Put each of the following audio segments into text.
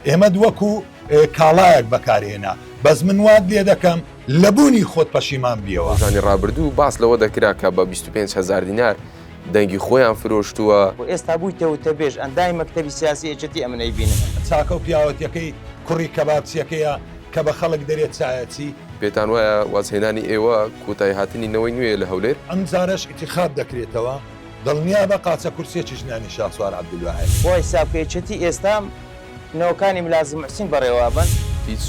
ئێمەت وەکو کاڵایەک بەکارهێنا بەس من وات لێ دەکەم لە بوونی خۆت پەشیمان بیەوە. ڕۆژانی ڕابردوو باس لەوە دەکرا کە بە 25 هەزار دینار دەنگی خۆیان فرۆشتووە. بۆ ئێستا بوویتە وتەبێژ ئەندامی مەکتەبی سیاسی یەکێتی ئەمن ئەیبینم. چاکە و پیاوەتیەکەی کوڕی کەبابچیەکەیە کە بە خەڵک دەرێ چایەچی. پێتان وایە وازهێنانی ئێوە کۆتاییهاتنی نەوەی نوێیە لە هەولێر؟ ئەمجارەش ئیتیخاب دەکرێتەوە، دڵنیابە قاچە کورسیەکیش نانی شاسوار عەبدولواحید. بۆ حیساب کە یەکێتی ئێستا نەوەکانی ملازم موحسین بەڕێوە ئەبەن. هیچ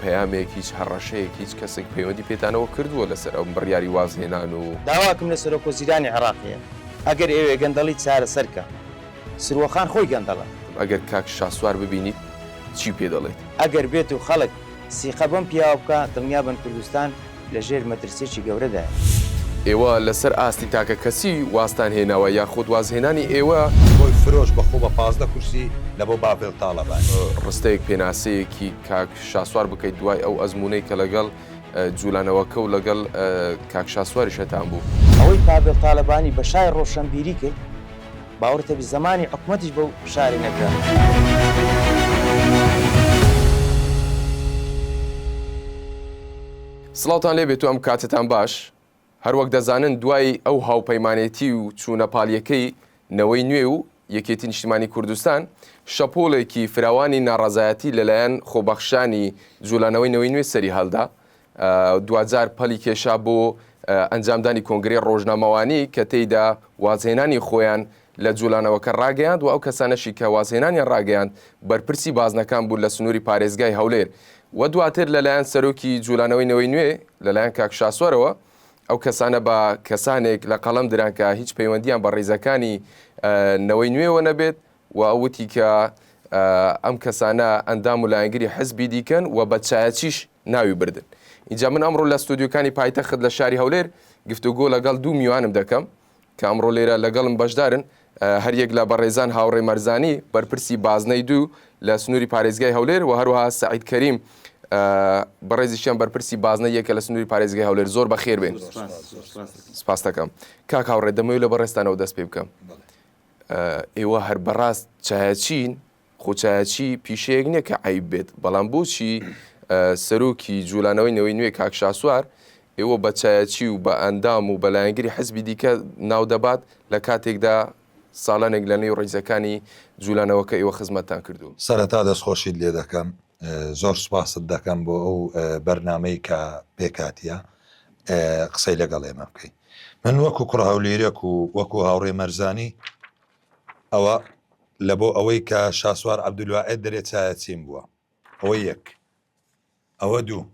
پەیامێک، هیچ هەڕەشەیەک، هیچ کەسێک پەیوەندی پێتانەوە کردووە لەسەر ئەم بڕیاری وازهێنان و. داواکم لە سەرۆک وەزیرانی عێڕاق هەیە ئەگەر ئەیەوێ گەندەڵی چارەسەر کە، سروەخان خۆی گەندەڵە. ئەگەر کاک شاسوار ببینیت چی پێ دەڵێیت؟ ئەگەر بێت و خەڵک سیقە بەم پیاوە بکا دڵنیابن کوردستان لە ژێر مەترسیەکی گەورەدایە. ئێوە لەسەر ئاستی تاکە کەسی وازتان هێناوە یاخود وازهێنانی ئێوە. خۆی فرۆشت بە خۆ بە 15 کورسی لە بۆ باڤێڵ تاڵەبانی. ڕستەیەک پێناسەیەکی کاک شاسوار بکەیت دوای ئەو ئەزموونەی کە لەگەڵ جولانەوەکە و لەگەڵ کاک شاسواریش هەتان بوو. ئەوەی پاڤێڵ تالەبانی بە شای ڕۆشەنبیری کرد باوەڕتە بی زەمانی حکومەتیش بەو فشارەی نەکرا. سڵاوتان لێ بێت و ئەم کاتەتان باش. هەروەک دەزانن دوای ئەو هاوپەیمانێتی و چوونە پاڵیەکەی نەوەی نوێ و یەکێتی نیشتیمانی کوردستان، شەپۆڵێکی فراوانی ناڕەزایەتی لەلایەن خۆبەخشانی جوولانەوەی نەوەی نوێ سەری هەڵدا، دواجار پەلی کێشا بۆ ئەنجامدانی کۆنگرەی ڕۆژنامەوانی کە تێیدا وازهێنانی خۆیان لە جوولانەوەکە ڕاگەیاند و ئەو کەسانەشی کە وازهێنانیان ڕاگەیاند بەرپرسی بازنەکان بوون لە سنووری پارێزگای هەولێر و دواتر لەلایەن سەرۆکی جوولانەوەی نەوەی نوێ لەلایەن کاک شاسوارەوە ئەو کەسانە بە کەسانێک لە قەڵەم دران کە هیچ پەیوەندیان بە ڕیزەکانی نەوەی نوێوە نەبێت و ئەو وتی کە ئەم کەسانە ئەندام و لایەنگری حزبی دیکەن و بە چایەچیش ناوی بردن. ئینجا من ئەمڕۆ لە ستۆدیۆکانی پایتەخت لە شاری هەولێر گفتوگۆ لەگەڵ دوو میوانم دەکەم کە ئەمڕۆ لێرە لەگەڵم بەشدارن، هەریەک لە بەڕێزان هاوڕێ مەرزانی بەرپرسی بازنەی دوو لە سنووری پارێزگای هەولێر و هەروەها سەعید کەریم بەڕێزیشیان بەرپرسی بازنەی یەکە لە سنووری پارێزگای هەولێر. زۆر بەخێر بێن. سپاس دەکەم. کاک هاوڕێ دەمەوێت لە بەڕێزتانەوە دەست پێ بکەم. ئێوە هەر بەڕاست چایەچین؟ خۆ چایەچی پیشەیەک نییە کە عەیب بێت، بەڵام بۆچی سەرۆکی جوولانەوەی نەوەی نوێ کاک شاسوار ئێوە بە چایەچی و بە ئەندام و بە لایەنگری حزبی دیکە ناو دەبات لە کاتێکدا ساڵانێک لە نێو ڕیزەکانی جوولانەوەکە ئێوە خزمەتتان کردووە؟ سەرەتا دەستخۆشیت لێ دەکەم، زۆر سوپاست دەکەم بۆ ئەو بەرنامەی کە پێکهاتیە قسەی لەگەڵ ئێمە بکەی. من وەکو کوڕ هەولێرێک و وەکو هاوڕێ مەرزانی ئەوە لە بۆ ئەوەی کە شاسوار عەبدولواحید دەرێ چایەچیم بووە ئەوە یەک ئەوە دوو.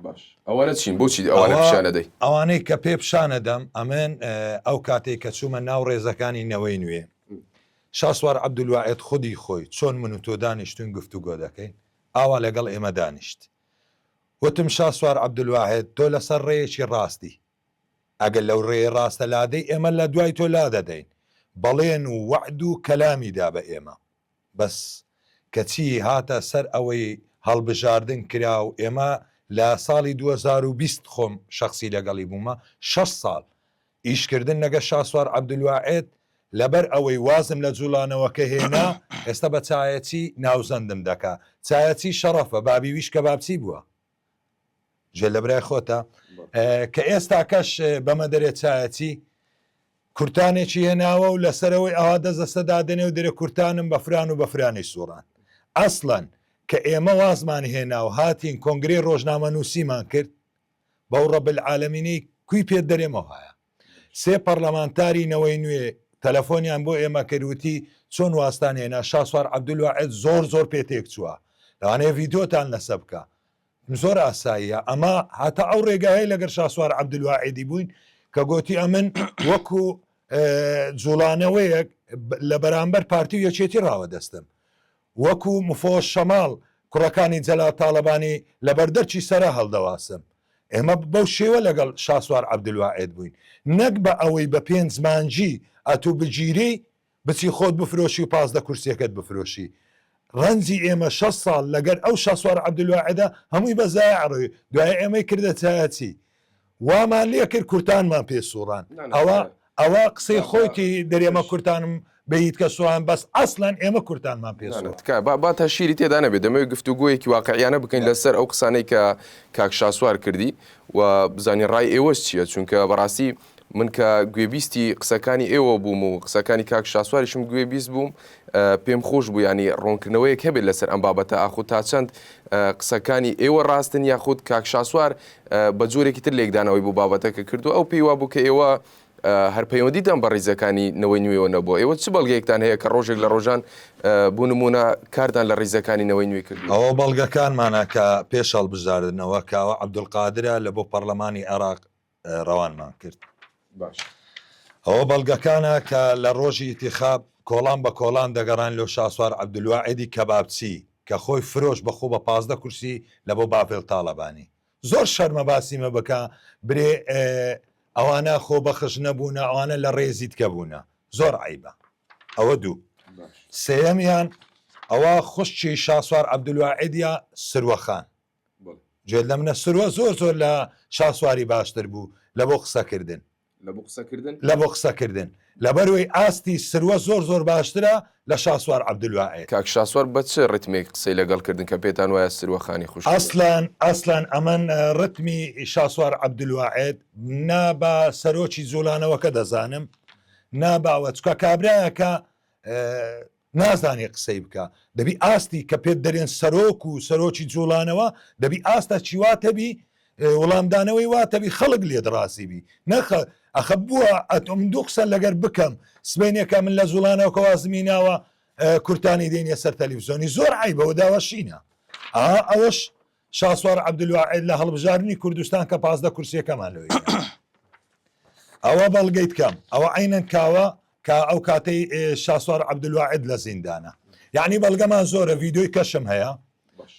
باش ئەوانە چین بۆچی ئەوانە پیشانە دەی؟ ئەوانەی کە پێ پیشانە دەم ئەمن ئەو کاتێک کە چوومە ناو ڕێزەکانی نەوەی نوێ شاسوار عەبدولواحید خودی خۆی چۆن من و تۆ دانیشتوین گفتوگۆ دەکەین ئاوا لەگەڵ ئێمە دانیشت وتم شاسوار عەبدولواحید تۆ لەسەر ڕێیەکی ڕاستی ئەگەر لەو ڕێیە ڕاستە لادەی ئێمە لە دوای تۆ لادەدەین بەڵێن و وەعد و کەلامی دا بە ئێمە بەس کەچی هاتە سەر ئەوەی هەڵبژاردن کرا و ئێمە لە ساڵی 2020 خۆم شەخسی لەگەڵی بوومە شەش ساڵ ئیشکردن لەگە شاسوار عەبدولواحید لەبەر ئەوەی وازم لە جوڵانەوەکە هێنا ئێستا بە چایەچی ناوزەندم دەکا چایەچی شەڕەفە بابی ویش کەبابچی بووە جێ لە برای خۆتە کە ئێستاکەش بەمە دەرێ چایەچی کورتانێکی هێناوە و لەسەرەوەی ئەوا دەست دەستە دادەنێ و دەرێ کورتانم بەفران و بەفرانی سوڕان ئەسڵەن کە ئێمە وازمان هێنا و هاتین کۆنگرەی ڕۆژنامەنووسیمان کرد بەو ڕەب العالمینەی کوی پێت دەرێمەوە هەیە سێ پەڕلەمانتاری نەوەی نوێ تەلەفۆنیان بۆ ئێمە کرد وتی چۆن وازتان هێنا شاسوار عەبدولواحید زۆر زۆر پێ تێک چووە لەوانەیە ڤیدۆتان لەسە بکە زۆر ئاساییە ئەمە هەتا ئەو ڕێگایەی لەگەر شاسوار عەبدولواحیدی بووین کە گۆتی ئەمن وەکو جوڵانەوەیەک لە بەرامبەر پارتی و یەکێتی ڕاوەدەستم وەکو مفۆش شەماڵ کوڕەکانی جەلال تاڵەبانی لەبەر دەرکی سەرا هەڵدەواسم. ئێمە بەو شێوە لەگەڵ شاسوار عەبدولواحید بووین. نەک بە ئەوەی بە پێنج مانگی ئەتوو بگیرێی بچی خۆت بفرۆشی و 15 کورسیەکەت بفرۆشی. ڕەنجی ئێمە شەست ساڵ لەگەر ئەو شاسوار عەبدولواحیدە هەمووی بە زایع ڕۆی. دوایە ئێمەی کردە چایەچی. وامان لێ کرد کورتانمان پێ سوڕان. ئەوە ئەوە قسەی خۆیتی دەرێمە کورتانم. بە هیتکە سۆران بەس ئەسلەن ئێمە کورتانمان پێ سۆرە. تکایە با با تەشیری تێدا نەبێت دەمەوێت گفتوگۆیەکی واقعیانە بکەین لەسەر ئەو قسانەی کە کاک شاسوار کردی و بزانین ڕای ئێوەش چییە چونکە بەڕاستی من کە گوێبیستی قسەکانی ئێوە بووم و قسەکانی کاک شاسواریشم گوێبیست بووم پێم خۆش بوو ینی ڕوونکردنەوەیەک هەبێت لەسەر ئەم بابەتە ئاخۆ تا چەند قسەکانی ئێوە ڕاستن یاخود کاک شاسوار بە جۆرێکی تر لێکدانەوەی بۆ بابەتەکە کردو ئەو پێی وابوو کە ئێوە هەر پەیوەندیتان بە ڕیزەکانی نەوەی نوێوە نەبووە ئێوە چ بەڵگەیەکتان هەیە کە ڕۆژێک لە ڕۆژان بۆ نمونە کارتان لە ڕیزەکانی نەوەی نوێ کردووە؟ ئەوە بەڵگەکانمانە کە پێش هەڵبژاردنەوە کاوە عەبدولقادرە لە بۆ پەڕلەمانی عێراق ڕەوانمان کرد. باش. ئەوە بەڵگەکانە کە لە ڕۆژی ئیتیخاب کۆڵان بە کۆڵان دەگەڕاین لۆ شاسوار عەبدولواعیدی کەبابچی کە خۆی فرۆشت بە خۆ بە 15 کورسی لە بۆ باڤێڵ تاڵەبانی. زۆر شەرمە باسی مە بکە برێ ئەوانە خۆ بەخش نەبوونە ئەوانە لە ڕێزی تکە بوونە زۆر عیبە ئەوە دوو سێیەمیان ئەوە خوشکی شاسوار عەبدولواعیدە سروەخان گوێت لە منە سروە زۆر زۆر لە شاسواری باشتر بوو لە بۆ قسەکردن لە بۆ قسەکردن؟ لە بۆ قسەکردن لەبەروەی ئاستی سروە زۆر زۆر باشترە لە شاسوار عەبدولواعید. کاک شاسوار بە چ ڕیتمێک قسەی لەگەڵ کردن کە پێتان وایە سروە خانی خوشکی بوو؟ ئەسلەن ئەسلەن ئەمن ڕتمی شاسوار عەبدولواعید نا بە سەرۆکی جوڵانەوەکە دەزانم نا بە ئەوە چونکە کابرایەکە نازانێ قسەی بکا دەبی ئاستی کە پێت دەرێن سەرۆک و سەرۆکی جوڵانەوە دەبی ئاستە چی واتەبی وەڵامدانەوەی واتەبی خەڵک لێت ڕازی بی نەخە ئەخە بووە ئەتۆم دوو قسە لەگەر بکەم سبینێکە من لە جوڵانەوە کە وازمی ناوە کورتانی دێنیە سەر تەلەڤزیۆنی زۆر عیبەوە داوەشینە ئەوەش شاسوار عەبدولواحید لە هەڵبژاردنی کوردستان کە 15 کورسیەکەمان لەوێ ئەوە بەڵگەیت کەم ئەوە عینەن کاوە کە ئەو کاتەی شاسوار عەبدولواحید لە زیندانە یعنی بەڵگەمان زۆرە ڤیدیۆی کەشم هەیە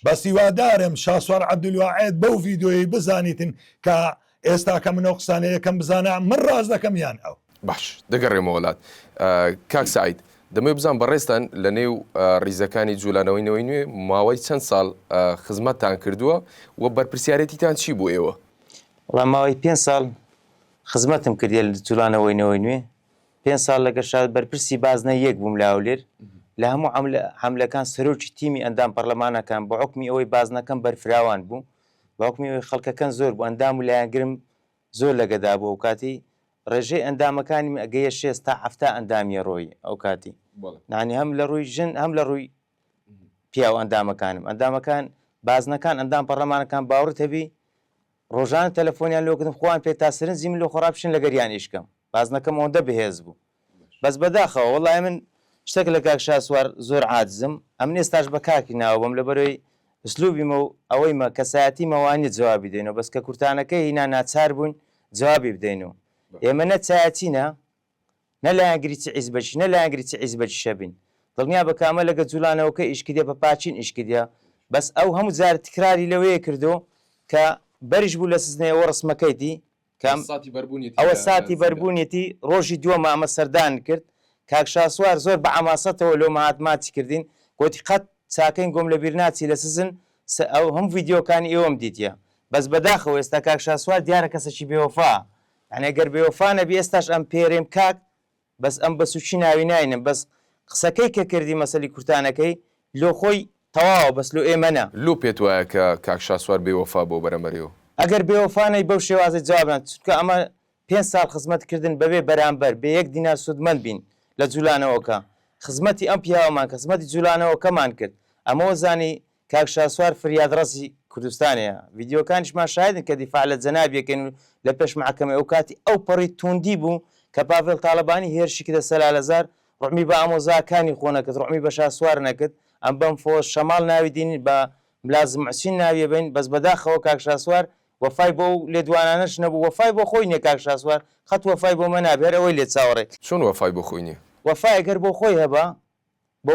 بەس هیوادارم شاسوار عەبدولواحید بەو ڤیدیۆیی بزانیتن کە ئێستا کە منەو قسانە یەکەم بزانە من ڕاست دەکەم یان ئەو. باش دەگەڕێمەوە لات کاک سەعید دەمەوێت بزانم بەڕێزتان لە نێو ڕیزەکانی جولانەوەی نەوەی نوێ ماوەی چەند ساڵ خزمەتتان کردووە و بەرپرسیارێتیتان چی بوو ئێوە؟ وەڵا ماوەی پێنج ساڵ خزمەتم کردیە لە جولانەوەی نەوەی نوێ پێنج ساڵ لەگەر شاد بەرپرسی بازنەی یەک بووم لە هەولێر لە هەموو حەملەکان سەرۆکی تیمی ئەندام پەڕلەمانەکان بە حوکمی ئەوەی بازنەکەم بەرفراوان بوو بە حوکمی ئەوەی خەڵکەکەن زۆر بوو ئەندام و لایەنگرم زۆر لەگەدا بوو ئەوکاتی ڕێژەی ئەندامەکانی من ئەگەیە شێست تا حەفتا ئەندامیە ڕۆی ئەوکاتی یانی هەم لە ڕووی ژن هەم لە ڕووی پیاو ئەندامەکانم ئەندامەکان بازنەکان ئەندام پەڕلەمانەکان باوڕت هەبی ڕۆژانە تەلەفۆنیان لۆ کردم خۆیان پێ تا سرنجی من لۆ خۆ ڕابکشن لەگەریان ئیش کەم بازنەکەم ئەوەندە بەهێز بوو بەس بەداخەوە وەڵای من شتەک لە کاک شاسوار زۆر عاجزم ئەمن ئێستاش بە کاکی ناوەبەم لەبەرەوەی ئسلوبیمە و ئەوەیمە کەسایەتیمە وانیە جوابی دەینەوە بەس کە کورتانەکەی هینا ناچار بووین جوابی بدەینەوە ئێمە نە چایەچینە نە لایەنگری چ حیزبەکی نە لایەنگری چ حیزبەکی شەبین دڵنیا بە کە ئەمە لەگە جولانەوەکە ئیش کردیە بە پاچین ئیش کردیە بەس ئەو هەموو جار تکراری لەوەیە کردۆ کە بەریش بوو لە سزنێ ئەوە ڕسمەکەیتی کە ساتی بەربوونیەتی ئەوە لە ساتی زیندان. بەربوونیەتی ڕۆژی دووەمە ئەمە سەردان کرد کاک شاسوار زۆر بە عەماسەتەوە لۆمە هات ماچی کردین گۆتی قەت چاکەین گۆم لە بیر ناچی لە سزن سە ئەو هەموو ڤیدیۆکانی ئێوەم دیتیە بەس بەداخەوە ئێستا کاک شاسوار دیارە کەسەکی بێوەفا یانی ئەگەر بێوەفا نەبی ئێستاش ئەم پێرێم کاک بەس ئەم بە سوکی ناوی ناینم بەس قسەکەی کە کردی مەسەلی کورتانەکەی لۆ خۆی تەواوە بەس لۆ ئێمە نا. لۆ پێت وایە کە کاک شاسوار بێ وەفا بۆ بەرەمەرێو؟ ئەگەر بێ وەفا نەی بەو شێوازەی جواب نا چونکە ئەمە پێنج ساڵ خزمەت کردن بەبێ بەرامبەر بێ یەک دینار سودمەند بین لە جولانەوەکە خزمەتی ئەم پیاوەمان کرد خزمەتی جولانەوەکەمان کرد ئەمەوە زانی کاک شاسوار فریادڕەسی کوردستانەیە ڤیدیۆکانیشمان شاهیدن کە دیفاع لە جەنابی ئەکەین و لە پێش مەحکەمەی ئەوکاتی ئەو پەڕی توندی بوو کە پاڤێڵ تاڵەبانی هێرشی کردە سەر لالەزار ڕوحمی بە ئامۆزاکانی خۆ نەکرد ڕوحمی بە شاسوار نەکرد ئەم بەم فۆز شەماڵ ناوی دینین بە ملازم محسین ناوی ئەبەین بەس بەداخەوە کاک شاسوار وەفای بۆ ئەو لێدوانانەش نەبوو وەفای بۆ خۆی نیە کاک شاسوار قەت وەفای بۆ مە نابێ هەر ئەوەی لێ چاوەڕێ چۆن وەفای بۆ خۆی نیە؟ وەفای گەر بۆ خۆی هەبا بۆ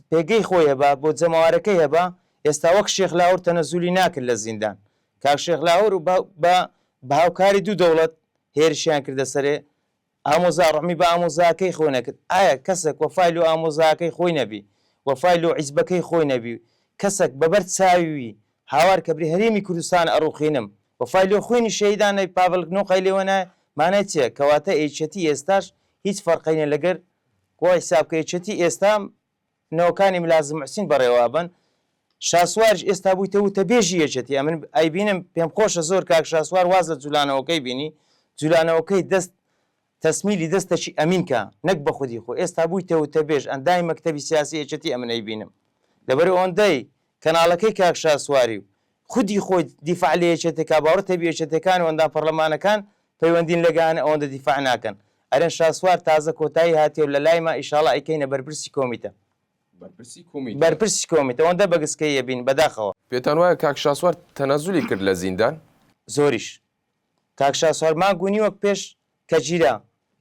پێگەی خۆی هەبا بۆ جەماوەرەکەی هەبا ئێستا وەک شێخ لاهور تەنەزولی ناکرد لە زیندان کاک شێخ لاهور و بە بە هاوکاری دوو دەوڵەت هێرشیان کردە سەرێ ئامۆزا ڕەحمی بە ئامۆزاکەی خۆی نەکرد ئایا کەسێک وەفای لۆ ئامۆزاکەی خۆی نەبی وەفای لۆ عیزبەکەی خۆی نەبی کەسێک بەبەر چاوی هاوار کە بری هەرێمی کوردستان ئەڕوخینم وەفای لۆ خوێنی شەهیدان نەبی پاڤل نۆقەی لێوە نایە مانای چیە کەواتە یەکێتی ئێستاش هیچ فەرقی نیە لەگەر. وا حیساب کە یەکێتی ئێستا نەوەکانی ملازم محسین بەڕێوە ئەبەن شاسواریش ئێستا بوویتە وتەبێژی یەکێتی ئەمن ئەیبینم پێم خۆشە زۆر کاک شاسوار واز لە جولانەوەکەی بینی جولانەوەکەی دەست تەسمیلی دەستەکی ئەمین کا نەک بە خودی خۆ ئێستا بوویتە وتەبێژ ئەندامی مەکتەبی سیاسی یەکێتی ئەمن ئەیبینم لەبەر ئەوەندەی کەناڵەکەی کاک شاسواری و خودی خۆی دیفاع لە یەکێتی کا باوەڕت هەبی یەکێتیەکان و ئەندام پەڕلەمانەکان پەیوەندین لەگەیان ئەوەندە دیفاع ناکەن ئەرێن شاسوار تازە کۆتایی هاتیە و لەلایما ئیشاڵا ئەیکەینە بەرپرسی کۆمیتە. بەرپرسی کۆمیتە. بەرپرسی کۆمیتە ئەوەندە بە گسکەی ئەبین بەداخەوە. پێتان وایە کاک شاسوار تەنازولی کرد لە زیندان؟ زۆریش. کاک شاسوار مانگ و نیوەک پێش کە گیرا،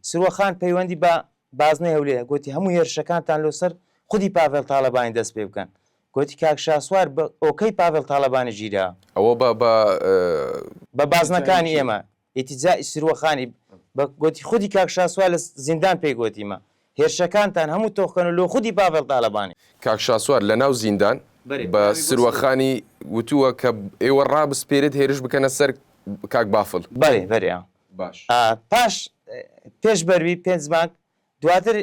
سروە خان پەیوەندی بە بازنەی هەولێر گۆتی هەموو هێرشەکانتان لۆ سەر خودی پاڤێڵ تاڵەبانی دەست پێ بکەن. گۆتی کاک شاسوار بە ئۆکەی پاڤێڵ تاڵەبانی گیرا. ئەوە بە بە بە بازنەکانی ئێمە ئیتیجائی سروە خانی بە گۆتی خودی کاک شاسوار لە زیندان پێی گۆتیمە هێرشەکانتان هەموو تۆخکەن و لۆ خودی پاڤێڵ تاڵەبانی. کاک شاسوار لە ناو زیندان بە سروە خانی وتووە کە ئێوە ڕابسپێرێت هێرش بکەنە سەر کاک بافڵ. بەرێ بەرێ باش. پاش پێش بەروی پێنج مانگ دواتر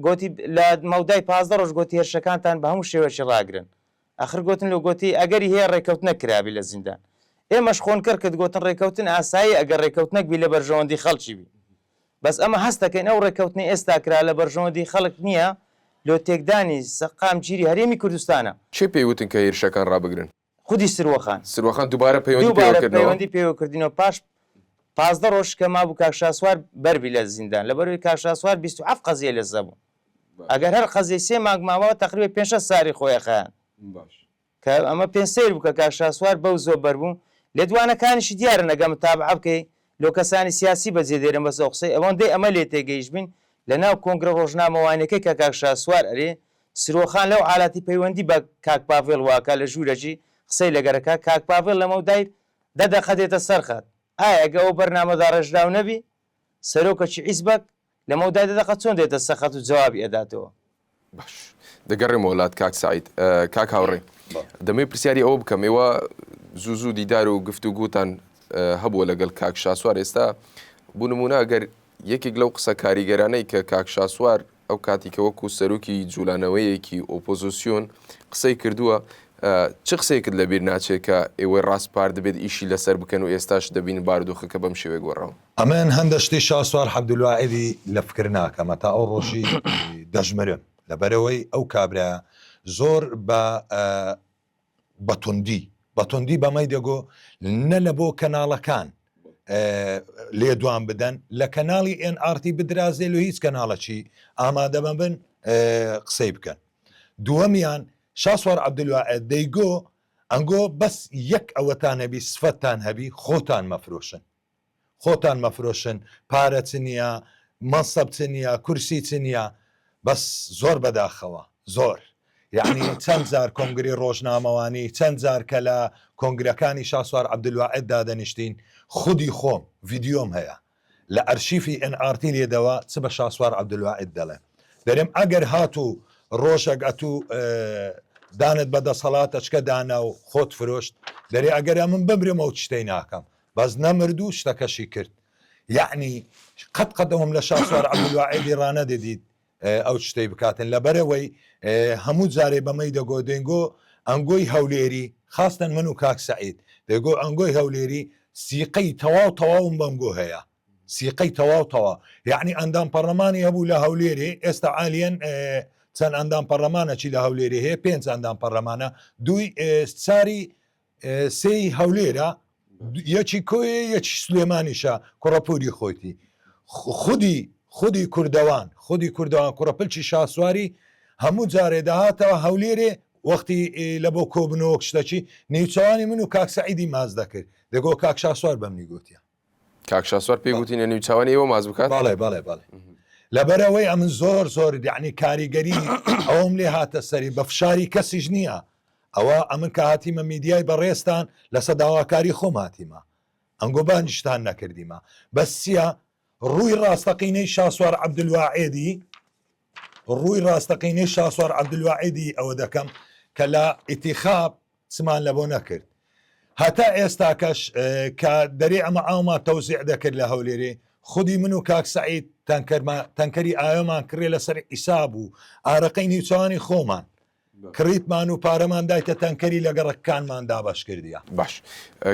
گۆتی لە مەودای 15 ڕۆژ گۆتی هێرشەکانتان بە هەموو شێوەیەکی ڕاگرن ئەخر گۆتن لۆ گۆتی ئەگەری هەیە ڕێکەوتنەک کرابی لە زیندان ئێمەش خۆن کڕ کرد گۆتن ڕێکەوتن ئاسایی ئەگەر ڕێکەوتنەک بی لە بەرژەوەندی خەڵکی بی بەس ئەمە هەست دەکەین ئەو ڕێکەوتنەی ئێستا کرا لە بەرژەوەندی خەڵک نییە لۆ تێکدانی سەقام گیری هەرێمی کوردستانە. کێ پێی وتن کە هێرشەکان ڕابگرن؟ خودی سروەخان. سروەخان دووبارە پەیوەندی پێوە دووبارە کردنەوە؟ پەیوەندی پێوە کردینەوە پاش 15 ڕۆژ کە مابوو کاک شاسوار بەربی لە زیندان لەبەرئەوەی کاک شاسوار 27 قەزیەی لەسەر بوو ئەگەر هەر قەزیەی سێ مانگ ماوە تەقریبا پێنج شەش ساری خۆی ئەخایاند کە ئەمە پێم سەیر بوو کە کاک شاسوار بەو زۆ بەر بوو لێدوانەکانیشی دیارن ئەگەر متابعە بکەی لۆ کەسانی سیاسی بەجێ دێرن بەس ئەو قسەی ئەوەندەی ئەمە لێ تێگەیشتبین لەناو کۆنگرە ڕۆژنامەوانیەکەی کە کاک شاسوار ئەرێ سرۆخان لەو عالاتی پەیوەندی بە کاک پاڤێڵ واکا لە ژوورەکی قسەی لەگەرەکا کاک پاڤێڵ لەمەودای دە دەقە دێتە سەر خەت ئایا ئەگە ئەو بەرنامە داڕێژراو نەبی سەرۆکەکی عیزبەک لەمەودای دە دەقە چۆن دێتە سەر خەت و جوابی ئەداتەوە؟ باش دەگەڕێمەوە لات کاک سەعید. کاک هاوڕێ دەمەوێت پرسیاری ئەوە بکەم ئێوە زوو زوو دیدار و گفتوگوتان هەبووە لەگەڵ کاک شاسوار ئێستا بۆ نمونە ئەگەر یەکێک لەو قسە کاریگەرانەی کە کاک شاسوار ئەو کاتی کە وەکو سەرۆکی جوولانەوەیەکی ئۆپۆزیسیۆن قسەی کردووە چ قسەیەکت لەبیر ناچێت کە ئێوەی ڕاسپاردبێت ئیشی لەسەر بکەن و ئێستاش دەبین بارودۆخەکە بەم شێوەیە گۆڕاوە؟ ئەمن هەندە شتی شاسوار حەبدولواعیدی لە فکر ناکەم هەتا ئەو ڕۆژی دەژمرم لەبەرئەوەی ئەو کابرایە زۆر بە بە توندی بە توندی بەمەی دەگۆ نە لە بۆ کەناڵەکان لێدوان بدەن لە کەناڵی NRT بدرازێ لە هیچ کەناڵەکی ئامادە مەبن قسەی بکەن دووەمیان شاسوار عەبدولواعید دەیگۆ ئەنگۆ بەس یەک ئەوەتان هەبی سفەتتان هەبی خۆتان مەفرۆشن خۆتان مەفرۆشن پارە چ نیە مەنسەب چ نیە کورسی چ نیە بەس زۆر بەداخەوە زۆر یەعنی چەند جار کۆنگری ڕۆژنامەوانی چەند جار کە لە کۆنگرەکانی شاسوار عەبدولواعد دادەنیشتین خودی خۆم ڤیدیۆم هەیە لە ئەرشیفی ئێن ئاڕ تی لێدەوە چ بە شاسوار عەبدولواعد دەڵێم دەرێم ئەگەر هاتوو ڕۆژەک ئەتوو دانت بە دەسەڵات ئەچکە دانا و خۆت فرۆشت دەرێ ئەگەر ئەمن بمرم ئەو شتەی ناکەم بەس نەمرد و شتەکەشی کرد یەعنی قەت قەت ئەوم لە شاسوار عەبدولواعیدی ڕانەدەدیت ئەو شتەی بکاتن لەبەرەوەی هەموو جارێ بەمەی دەگۆ دەنگۆ ئەنگۆی هەولێری خاستن من و کاک سعید دەگۆ ئەنگۆی هەولێری سیقەی تەواو تەواوم بەنگۆ هەیە سیقەی تەواو تەوا یعنی ئەندام پەرلەمانی هەبوو لە هەولێرێ ئێستا عالیەن چەند ئەندام پەرلەمانەکی لە هەولێری هەیە پێنج ئەندام پەرلەمانە دووی ساری سێی هەولێرە یەکی کۆیە یەکی سلێمانیشە کوڕە پوری خۆیتی خودی خودی کوردەوان خودی کوردەوان کوڕە پلچی شاسواری هەموو جارێ دەهاتەوە هەولێرێ وەختی لە بۆ کۆبنەوە شتەکی نیوچەوانی من و کاک سەعیدی ماز دەکرد دەگۆ کاک شاسوار بەمنی گوتیان کاک شاسوار پێی گوتینە نیوچاوانی ئێوە ماز بکات بەڵێ بەڵێ بەڵێ لەبەرەوەی ئەمن زۆر زۆر یعنی کاریگەری ئەوم لێ هاتە سەری بە فشاری کەسیش نییە ئەوە ئەمن کە هاتیمە میدیای بەڕێزتان لەسە داواکاری خۆم هاتیمە ئەنگۆ بانگیشتان نەکردیمە بەس چییە ڕووی ڕاستەقینەی شاسوار عەبدولواعێدی ڕووی ڕاستەقینەی شاسوار عەبدولواعیدی ئەوە دەکەم کە لە ئیتیخاب چمان لە بۆ نەکرد هەتا ئێستاکەش کە دەرێ ئەمە ئاومان تەوزیع دەکرد لە هەولێرێ. خودی من و کاک سەعید تەنکەرما تەنکەری ئاوێمان کڕێ لەسەر حیساب و ئارەقەی نیوچەوانی خۆمان کڕیتمان و پارەمان دایتە تەنکەری لە گەڕەکەکانمان دابەش کردیە. باش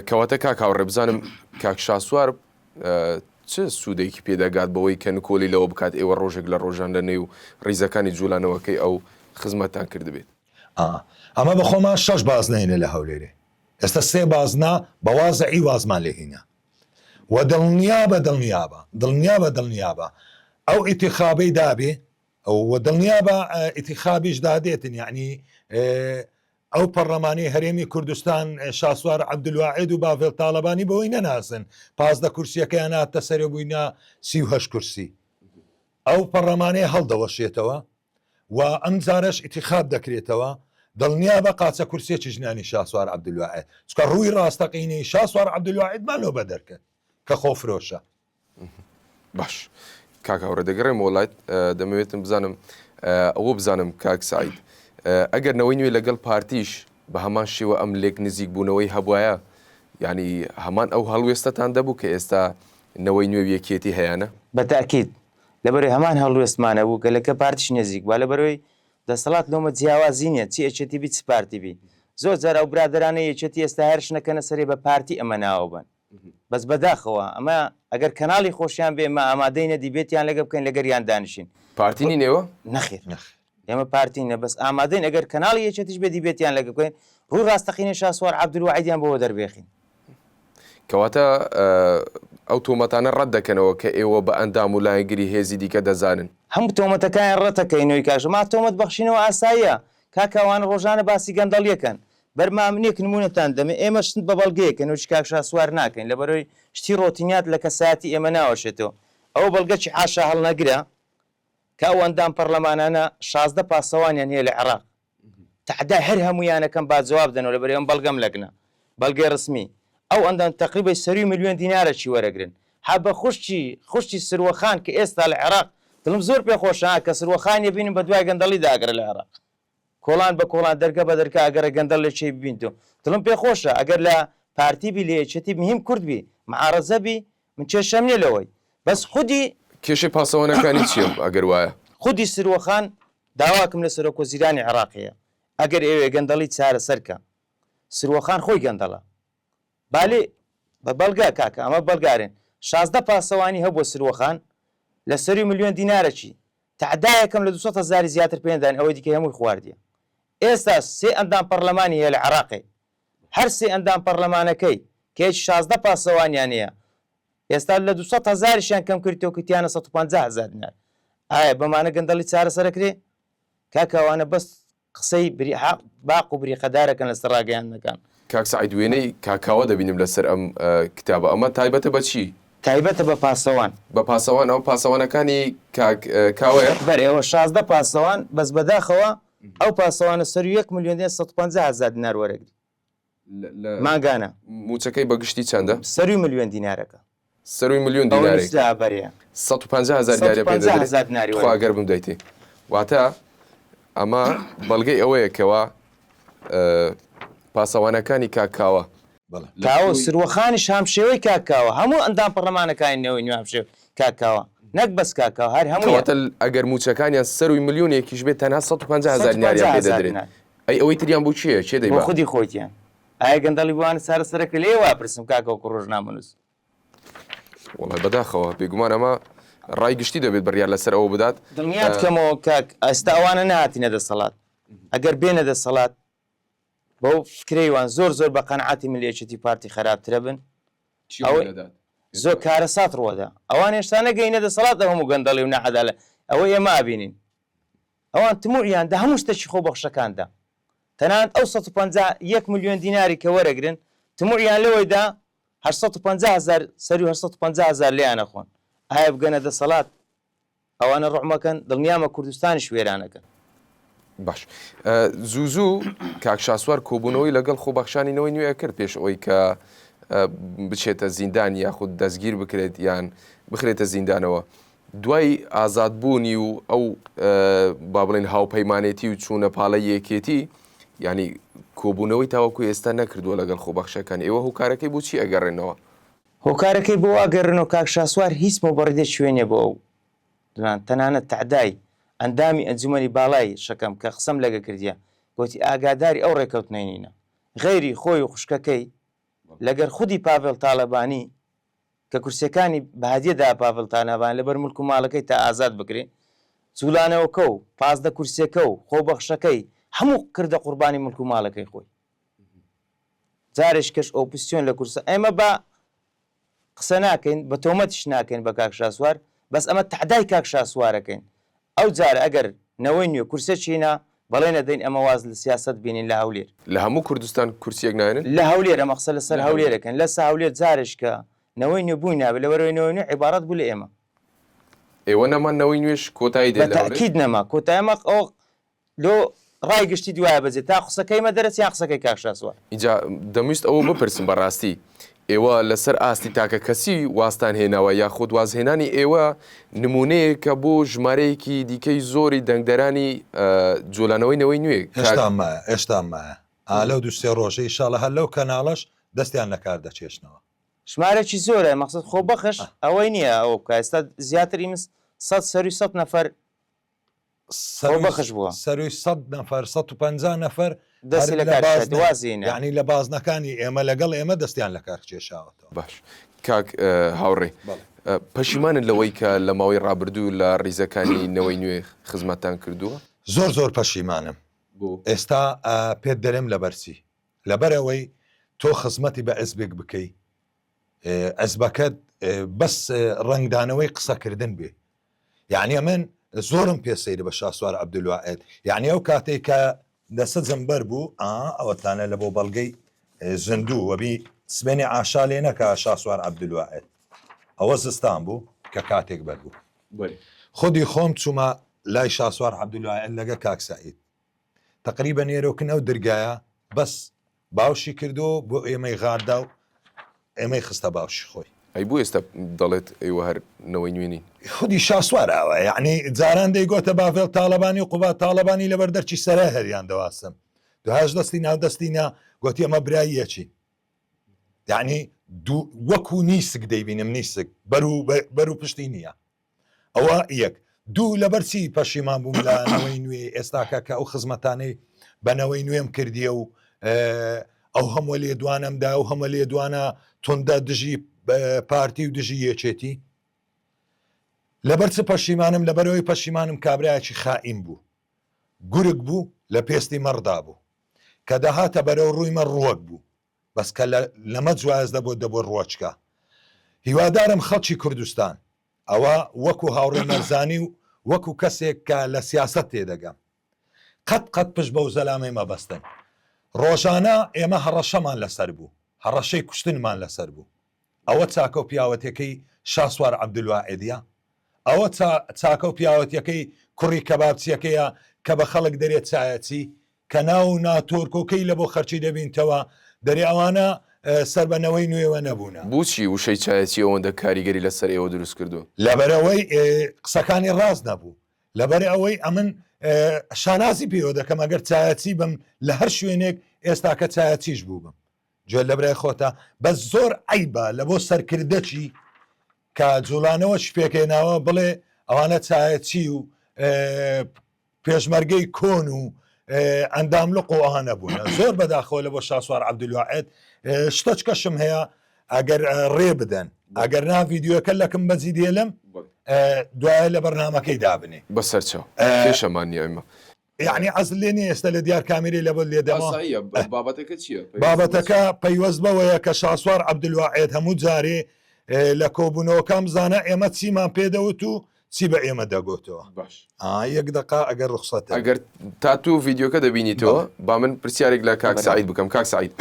کەواتە کاک هاوڕێ بزانم کاک شاسوار چ سوودێکی پێ دەگات بەوەی کە نکۆلی لەوە بکات ئێوە ڕۆژێک لە ڕۆژان لە نێو ڕیزەکانی جوولانەوەکەی ئەو خزمەتتان کردبێت؟ ئا ئەمە بە خۆمان شەش بازنەینە لە هەولێرێ ئێستا سێ بازنە بە وازعی وازمان لێ هینا و دڵنیابە دڵنیابە دڵنیابە دڵنیابە ئەو ئیتیخابەی دابێ و دڵنیابە ئیتیخابیش دادێتن یعنی ئەو پەڕلەمانی هەرێمی کوردستان شاسوار عەبدولواحید و باڤێل تاڵەبانی بەوەی نەناسن 15 کورسیەکەیان هاتە سەرێ بووینە 38 کورسی ئەو پەڕلەمانەیە هەڵدەوەشێتەوە و ئەم جارەش ئیتیخاب دەکرێتەوە دڵنیابە قاچە کورسیەکی ژنانی شاسوار عەبدولواحید چکە ڕووی ڕاستەقینەی شاسوار عەبدولواحیدمان لۆ بەدەرکرد کە خۆفرۆشە. باش کاک هاوڕێ دەگەڕێمەوە لایت دەمەوێتم بزانم ئەوە بزانم کاک سعید ئەگەر نەوەی نوێ لەگەڵ پارتیش بە هەمان شێوە ئەم لێک نزیک بوونەوەی هەبواە ینی هەمان ئەو هەڵوێستەتان دەبوو کە ئێستا نەوەی نوێ یەکێتی هەیەە بە تاکید لەبەرەی هەمان هەڵوێستمانە بوو کە لەکە پارتیش نزیک بووە لەبەرەوەی دەسەڵات لۆمە جیاوازی نیە چی یەکێتی بی چ پارتی بی زۆر جار ئەو برادەرانەی یەکێتی ئێستا هێرش نەکەنە سەرێ بە پارتی ئەمە ناوە بەن بەس بەداخەوە ئەمە ئەگەر کەناڵی خۆشیان بێ ئێمە ئامادەی نەدی بێتیان لەگە بکەین لەگەریان دانیشین پارتی نین ئێوە؟ نەخێر ئێمە پارتی نە بەس ئامادەین ئەگەر کەناڵی یەکێتیش بێ دیبێتیان لەگە بکەین ڕووی ڕاستەقینەی شاسوار عەبدولواحیدیان بۆ وەدەربێخین. کەواتە ئەو تۆمەتانە ڕەت دەکەنەوە کە ئێوە بە ئەندام و لایەنگری هێزی دیکە دەزانن؟ هەموو تۆمەتەکانیان ڕەتەکەینەوەی کاک ژەما تۆمەت بەخشینەوە ئاساییە کاکە ئەوانە ڕۆژانە باسی گەندەڵیەکەن بەر مامنێک نمونەتان دەمێ ئێمە شت بە بەڵگەیەکەن وچ کاک شاسوار ناکەین لەبەرەوەی شتی ڕۆتینیات لە کەسایەتی ئێمە ناوەشێتەوە ئەوە بەڵگەکی حاشا هەڵنەگرە کە ئەو ئەندام پەڕلەمانانە 16 پاسەوانیان هەیە لە عێڕاق تەعدای هەر هەموویانەکەم با جواب دەنەوە لەبەرئ ئەم بەڵگەم لەکنە بەڵگەی ڕسمی ئەو ئەندام تەقریبەی سەروی ملیۆن دینارە چی وەرەگرن ها بە خوشکی خوشکی سروە خان کە ئێستا لە عێراق دڵم زۆر پێ خۆشە ها کە سروە خان یەبینم بە دوای گەندەڵی داگەڕێ لە عێراق کۆڵان بە کۆڵان دەرگە بە دەرگا ئەگەڕێ گەندەڵ لە کێی ببینتۆ دڵم پێ خۆشە ئەگەر لە پارتی بی لە یەکێتی مهم کورد بی معارەزە بی من کێشەم نیە لەوەی بەس خودی کێشەی پاسەوانەکانی چیە ئەگەر وایە؟ خودی سروە خان داواکم لە سەرۆک وەزیرانی عێراق هەیە ئەگەر ئەیەوێ گەندەڵی چارەسەر کە سروە خان خۆی گەندەڵە با لێ بە بەڵگە کاکە ئەمە بەڵگارێن 16 پاسەوانی هەبووە سروە خان لە سەروی ملیۆن دینارەکی تەعدایەکەم لە 200 هەزاری زیاتر پێندان ئەوەی دیکە هەمووی خواردیە ئێستا سێ ئەندام پەڕلەمانی هەیە لە عێراقێ هەر سێ ئەندام پەڕلەمانەکەی کە یەکی 16 پاسەوانیان هەیە ئێستا لە 200 هەزاریشیان کەم کردەوە کردیانە 150 هەزار دینار ئایا بەمانە گەندەڵی چارەسەرەکرێ کاکە ئەوانە بەس قسەی بری حەق باق و بریقەدارەکەن لەسەر ڕاگەیاندنەکان. کاک سەعید وێنەی کاک کاوە دەبینم لەسەر ئەم کتابە ئەمە تایبەتە بە چی؟ تایبەتە بە پاسەوان. بە پاسەوان ئەوە پاسەوانەکانی کاک کاوەیە؟ بەرێ ئەوە 16 پاسەوان بەس بەداخەوە ئەو پاسەوانە سەروی یەک ملیۆن دینار 150 هەزار دینار وەرەگری. مانگانە. مووچەکەی بە گشتی چەندە؟ سەروی ملیۆن دینارەکە. سەروی ملیۆن دینارێک. 150 هەزار دیناری پێ دەدرێت. تخوا گەر بمدەیتێ. واتە ئەمە بەڵگەی ئەوەیە کەوا پاسەوانەکانی کاک کاوە. کاوە سروەخانیش هاوشێوەی کاک کاوە هەموو ئەندام پەڕلەمانەکانی نەوەی نوێ هاوشێوەی کاک کاوە نەک بەس کاک کاوە هەر هەموویان. کەواتە ئەگەر مووچەکانیان سەروی ملیۆنێکیش بێت تەنها 150 هەزار دیناریان پێ دەدرێت. ئەی ئەوەی تریان بۆ کێیە؟ کێ دەیبا؟ بۆ خودی خۆیتیان. ئایا گەندەڵی بۆ وانە چارەسەرەکرێ؟ لێ وا پرسم کاکە وەکو ڕۆژنامەنووس. وەڵای بەداخەوە بێگومان ئەمە ڕای گشتی دەبێت بڕیار لەسەر ئەوە بدات. دڵنیات کەمەوە کاک ئێستا ئەوانە نەهاتینە دەسەڵات ئەگەر بێنە دەسەڵات بەو فکرەی وان زۆر زۆر بە قەناعەتی من لە یەکێتی پارتی خەراپترە بن ئەوەی زۆر کارەسات ڕوەدا ئەوان هێشتا نەگەینە دەسەڵات ئەو هەموو گەندەڵی و ناعەدالە ئەوە ئێمە ئابینین ئەوان تموعیان دە هەموو شتەکی خۆبەخشەکاندا تەنانەت ئەو 150 یەک ملیۆن دیناری کە وەرەگرن تموعیان لەوەیدا 850 هەزار سەروی 850 هەزار لێیان ئەخۆن ئایا بگەنە دەسەڵات ئەوانە ڕوعمەکەن دڵنیامە کوردستانیش وێرانەکەن. باش زوو زوو کاک شاسوار کۆبوونەوەی لەگەڵ خۆبەخشانی نەوەی نوێ کرد پێش ئەوەی کە بچێتە زیندان یاخود دەستگیر بکرێت یان بخرێتە زیندانەوە دوای ئازادبوونی و ئەو با بڵێن هاوپەیمانێتی و چوونە پاڵی یەکێتی ینی کۆبوونەوەی تاوەکو ئێستا نەکردووە لەگەڵ خۆبەخشەکان ئێوە هۆکارەکەی بۆچی ئەگەڕێنەوە؟ هۆکارەکەی بۆ وا گەرنەوە کاک شاسوار هیچ موبەڕیدێکی وێ نیە بۆ ئەو دونان تەنانەت تەعدای ئەندامی ئەنجومەنی باڵای شەکەم کە قسەم لەگە کردیە گۆتی ئاگاداری ئەو ڕێکەوتنەی نینە غەیری خۆی و خوشکەکەی لەگەر خودی پاڤێڵ تاڵەبانی کە کورسیەکانی بە هەدیە دا پاڤێڵ تالابانی لەبەر ملک و ماڵەکەی تا ئازاد بکرێ جوڵانەوەکە و 15 کورسیەکە و خۆبەخشەکەی هەموو کردە قوربانی ملک و ماڵەکەی خۆی جارێش کەش ئۆپسیۆن لە کورسە ئێمە بە قسە ناکەین بە تۆمەتیش ناکەین بە کاک شاسوار بەس ئەمە تەعدای کاک شاسوارەکەین ئەو جارە ئەگەر نەوەی نوێ کورسێکی هینا بەڵێن ئەدەین ئەمە واز لە سیاسەت بینین لە هەولێر. لە هەموو کوردستان کورسیەک ناێنن؟ لە هەولێر ئەمە قسە لەسەر هەولێر ئەکەین لەسە هەولێر جارێش کە نەوەی نوێ بووی نابێ لەبەرئەوەی نەوەی نوێ عیباڕەت بوو لە ئێمە. ئێوە نەمان نەوەی نوێش کۆتایی دێت بە لە هەولێر؟ تەئکید نەما کۆتایی ئەمە ئەوە لۆ ڕای گشتی دوایە بەجێ تا قسەکەی مە دەرەچێ یان قسەکەی کاک شاسوار. ئینجا دەمویست ئەوە بپرسم بەڕاستی ئێوە لەسەر ئاستی تاکە کەسی وازتان هێناوە یاخود وازهێنانی ئێوە نمونەیەکە بۆ ژمارەیەکی دیکەی زۆری دەنگدەرانی جۆلانەوەی نەوەی نوێ؟ هێشتا مایە هێشتا مایە ئا لەو دوو سێ ڕۆژە ئیشاڵە هەر لەو کەناڵەش دەستیان لەکار دەکێشنەوە. ژمارەکی زۆرە مەقسەد خۆبەخش ئەوەی نییە ئەوە بکا ئێستا زیاتر ئیمس سەد سەروی سەد نەفەر خۆبەخش بووە. سەروی سەد نەفەر 150 نەفەر دەستی لە کار کێشایەوە وازی هێنا. یانی لە بازنەکانی ئێمە لەگەڵ ئێمە دەستیان لە کار کێشاوەتەوە. باش کاک هاوڕێ پەشیمانن لەوەی کە لە ماوەی ڕابردوو لە ڕیزەکانی نەوەی نوێ خزمەتتان کردووە؟ زۆر زۆر پەشیمانم. بۆ؟ ئێستا پێت دەرێم لەبەر چی؟ لەبەر ئەوەی تۆ خزمەتی بە حزبێک بکەی حزبەکەت بەس ڕەنگدانەوەی قسەکردن بێ یەعنی ئەمن زۆرم پێ سەیرە بە شاسوار عەبدولواحید یەعنی ئەو کاتەی کە دەسەجم بەر بوو ئا ئەوەتانە لە بۆ بەڵگەی زیندوو وەبی سبێنێ ئاشا لێ نەکا شاسوار عەبدولواحید ئەوە زستان بوو کە کاتێک بەر بوو خودی خۆم چوومە لای شاسوار عەبدولواحید لەگە کاک سەعید تەقریبەن ئێرۆکن ئەو درگایە بەس باوشی کردو بۆ ئێمەی غاردا و ئێمەی خستە باوشی خۆی. ئەی بۆ ئێستا دەڵێت ئێوە هەر نەوەی نوێ نین؟ خودی شاسوار ئاوایە یەعنی جاران دەیگۆتە باڤێڵ تاڵەبانی و قوباد تاڵەبانی لەبەر دەرکی سەرای هەریان دەواستم دوهاش دەستی ناو دەستی نا گۆتی ئەمە برای یەکین یەعنی دوو وەکو نیسک دەیبینم نیسک بەرو بەرو پشتی نییە. ئەوە یەک. دوو لەبەر چی پەشیمان بووم لە نەوەی نوێ ئێستاکە کە ئەو خزمەتانەی بە نەوەی نوێم کردیە و ئەو هەموو لێدوانەم دا و هەموو لێدوانە توندە دژی پارتی و دژی یەکێتی لەبەر چ پەشیمانم لەبەرەوەی پەشیمانم کابرایەکی خائین بوو گورگ بوو لە پێستی مەڕدا بوو کە دەهاتە بەرەو ڕووی مە ڕوەک بوو بەس کە لەمە جواز دەبۆ دەبۆ ڕوەچکە هیوادارم خەڵکی کوردستان ئەوە وەکو هاوڕێ مەرزانی و وەکو کەسێک کە لە سیاسەت تێدەگەم قەت قەت پشت بەو زەلامەی مەبەستن ڕۆژانە ئێمە هەڕەشەمان لەسەر بوو هەڕەشەی کوشتنمان لەسەر بوو ئەوە چاکە و پیاوەتەکەی شاسوار عەبدولواحیدە ئەوە چاکە و پیاوەتیەکەی کوڕی کەبابچیەکەیە کە بە خەڵک دەرێ چایەچی کە ناو و ناتۆرکۆکەی لە بۆ خەرکی دەبینتەوە دەرێ ئەوانە سەر بە نەوەی نوێوە نەبوونە. بوچی وشەی چایەچی ئەوەندە کاریگەری لە سەر ئێوە دروست کردووە؟ لەبەرئەوەی قسەکانی ڕاست نەبوو. لەبەرئەوەی ئەمن شانازی پێوە دەکەم ئەگەر چایەچی بم لە هەر شوێنێک ئێستاکە چایەچیش بووبم. گوێ لە برای خۆتە بەس زۆر عەیبە لە بۆ سەرکردەکی کە جوڵانەوەش پێکهێناوە بڵێ ئەوانە چایەچی و پێشمەرگەی کۆن و ئەندام لق و ئەوانە بوون زۆر بەداخەوە لە بۆ شاسوار عەبدولواحید شتەچکەشم هەیە ئەگەر ڕێ بدەن ئەگەر نا ڤیدیۆکە لەکم بەجی دێلم دوایە لە بەرنمەکەی دابنێ بەسەرچاو کێشەمان نییە ئێمە یەعنی عەزل لێ نیە ئێستا لە دیار کامیرەی لەبەر لێدەمەوە. ئاساییە بابەتەکە چییە؟ بابەتەکە پەیوەست بەوەیە کە شاسوار عەبدولواحید هەموو جارێ لە کۆبوونەوەکان بزانە ئێمە چیمان پێ دەوت و چی بە ئێمە دەگوتەوە. باش. ئا یەک دەقە ئەگەر ڕوخسەتە. ئەگەر تا تۆ ڤیدیۆکە دەبینیتەوە با من پرسیارێک لە کاک سەعید بکەم. کاک سەعید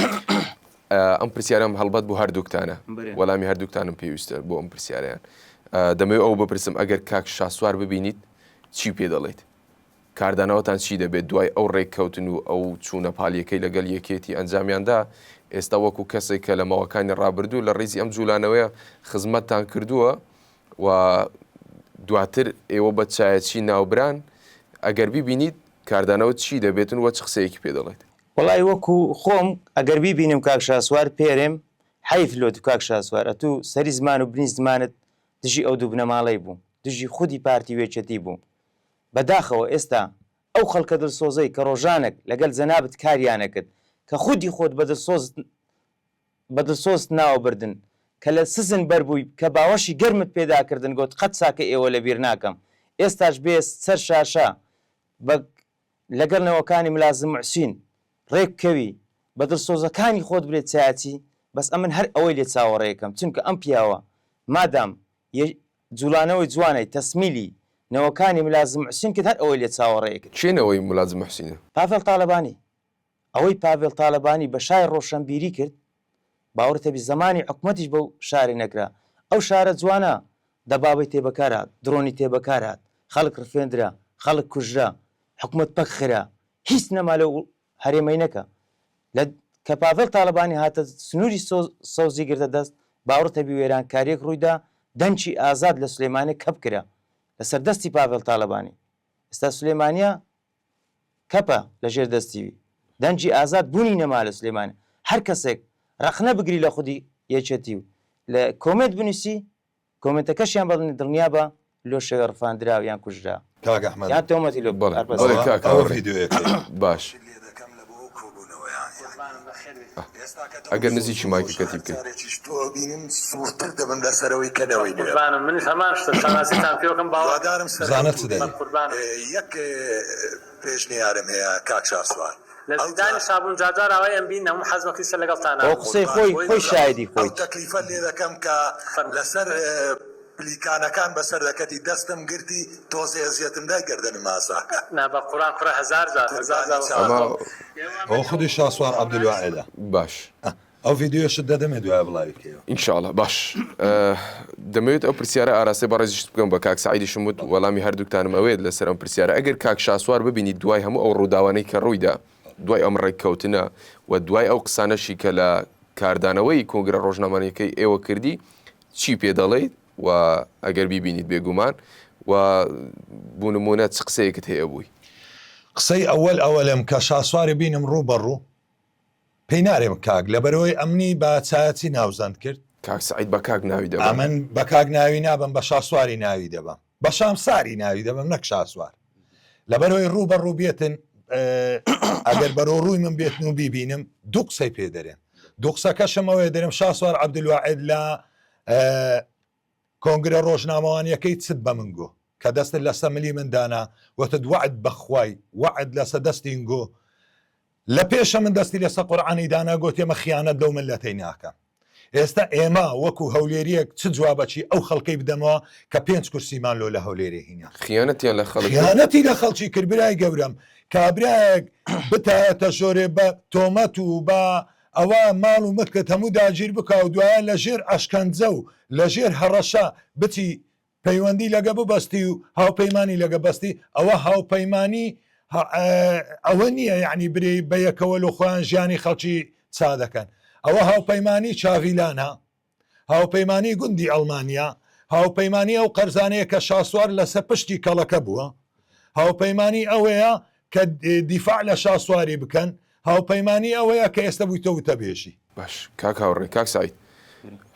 ئەم پرسیارەم هەڵبەت بۆ هەردووکتانە وەلامی هەردووکتانم پێویستە بۆ ئەم پرسیارەیان. دەمەوێت ئەوە بپرسم ئەگەر کاک شاسوار ببینیت چی پێ دەڵێیت؟ کاردانەوەتان چی دەبێت دوای ئەو رێککەوتن و ئەو چوونە پالیەکەی لەگەل یەکێتی ئەنجامیاندا، ئێستا وەکو کەسێک کە لە ماوەکانی رابردوو لە ریزی ئەم جولانەوەیە خزمەتتان کردووە و دواتر ئێوە بە چایەچی ناوبران، ئەگەر بیبینیت کاردانەوەت چی دەبێتن و چ قسەیەکی پێ دەڵێیت؟ وەڵای وەکو خۆم ئەگەر بیبینم کاک شاسوار پێرێم. حەیف لۆ تو کاک شاسوار ئەتوو سەری زمان و بنی زمانت دژی ئەو دوو بنەماڵەی بوو دژی خودی پارتی و یەکێتی بوو بەداخەوە ئێستا ئەو خەڵکە دڵسۆزەی کە ڕۆژانەک لەگەل جەنابت کاریانەکرد کە خودی خۆت بە دڵسۆزت بە دڵسۆزت ناوە بردن کە لە سزن بەر بووی کە باوەشی گەرمت پێدا کردن گۆت قەت چاکەی ئێوە لە بیر ناکەم ئێستاش بێ سەر شاشە بە لەگەڵ نەوەکانی ملازم موحسین ڕێک بکەوی بە دڵسۆزەکانی خۆت بلێ چایەچی بەس ئەمن هەر ئەوەی لێ چاوەڕێکەم چونکە ئەم پیاوە مادام یە جوڵانەوەی جوانەی تەسمیلی نەوەکانی ملازم موحسین کرد هەر ئەوەی لێ چاوەڕێکرد. کێ نەوەی ملازم موحسینە؟ پاڤێڵ تاڵەبانی. ئەوەی پاڤێڵ تاڵەبانی بە شای ڕۆشەنبیری کرد باوەڕت هەبی زەمانی حکومەتیش بەو شارەی نەکرا ئەو شارە جوانە دەبابەی تێ بەکار هات درۆنی تێ بەکار هات خەڵک ڕفێندرا خەڵک کوژرا حکومەت پەک خرا هیچ نەما لەو هەرێمەی نەکا لە کە پاڤێڵ تاڵەبانی هاتە سنووری سەوزی گرتە دەست باوەڕت هەبی وێرانکاریەک ڕوویدا دەنکی ئازاد لە سلێمانێ کەپ کرا لەسەر دەستی پاڤێڵ تاڵەبانی ئێستا سلێمانە کەپە لە ژێر دەستی وی. دەنگی ئازاد بونی نەما لە سلێمانی. هەر کەسێک رەخنە بگری لە خودی یەکێتی و لە کۆمێنت بنوسی کۆمێنتەکەشیان بەڵێنی دڵنیابە لۆ شەوێ ڕفاندرا یان کوژرا کاک ئەحمەد یان تۆمەتی لۆ بەڵێ هەر بەس. بەڵێ کاک ئەوە هاوڕێ ڤیدیۆیەکەی. باش ئەگەر نزیکی مایکەکەتی بکەی. بزانە چ دەرێ. ئەوە قسەی خۆی خۆی شایدی خۆیت. پلیکانەکان بەسەر دەکەتی دەستم گرتی تۆزێ ئەزیەتم دای گەردەنم ئازا نا بە قوران کوڕە هەزار جار هەزار جار قوربانی ئەمە چاوم. ئەوە خودی شاسوار عەبدولواحیدە. باش. ئەو ڤیدیۆیەشت دەدەمێ دوایە بڵاوی کەیەوە. ان شاء اللە باش دەمەوێت ئەو پرسیارە ئاراستەی بەڕێزیشت بکەم بە کاک سەعیدیشم وت وەڵامی هەردووکتانم ئەوێت لەسەر ئەم پرسیارە ئەگەر کاک شاسوار ببینیت دوای هەموو ئەو ڕووداوانەی کە ڕوویدا دوای ئەم ڕێککەوتنە و دوای ئەو قسانەشی کە لە کاردانەوەی کۆنگرە ڕۆژنامەنیەکەی ئێوە کردی چی پێ دەڵێیت و ئەگەر بیبینیت بێگومان و بو نمونە چ قسەیەکت هەیە بووی؟ قسەی ئەوەل ئەوەلم کە شاسواری بینم ڕوو بە ڕوو پێی نارێم کاک لەبەرئەوەی ئەمنی بە چایەچی ناوزەند کرد. کاک سەعید بە کاک ناوی دەبەم. ئەمن بە کاک ناوی نابەم بە شاسواری ناوی دەبەم بە شامساری ناوی دەبەم نەک شاسوار لەبەرئەوەی ڕوو بە ڕوو بێتن ئەگەر بەرەو ڕووی من بێتن و بیبینم دوو قسەی پێ دەرێم دوو قسەکەشم ئەوەیە دەرێم شاسوار عەبدولواحید لە کۆنگرە ڕۆژنامەوانیەکەی چت بە من گۆ کە دەستت لەسە ملی من دانا وتت وەعد بەخوای وەعد لەسە دەستین گۆ لە پێشە من دەستی لەسە قورعانی دانا گۆتی ئێمە خیانەت لەو مللەتەی ناکەم ئێستا ئێمە وەکو هەولێریەک چ جوابەکی ئەو خەڵکەی بدەمەوە کە پێنج کورسیمان لۆ لە هەولێرێ هینا. خیانەتیان لە خەڵک کرد. خیانەتی لە خەڵکی کرد برای گەورەم کابرایەک بتایەتە ژۆرێ بە تۆمەت و بە ئەوە ماڵ و ملکت هەموو داگیر بکا و دوایە لە ژێر ئەشکەنجە و لە ژێر هەڕەشە بچی پەیوەندی لەگە ببەستی و هاوپەیمانی لەگە بەستی ئەوە هاوپەیمانی ئەوە نییە یعنی برێ بە یەکەوە لۆ خۆیان ژیانی خەڵکی چا دەکەن ئەوە هاوپەیمانی چاڤیلانە هاوپەیمانی گوندی ئەڵمانیا هاوپەیمانی ئەو قەرزانەیە کە شاسوار لەسەر پشتی کەڵەکە بووە هاوپەیمانی ئەوەیە کە دیفاع لە شاسواری بکەن هاوپەیمانی ئەوەیە کە ئێستا بوویتە وتەبێژی. باش کاک هاوڕێ کاک سەعید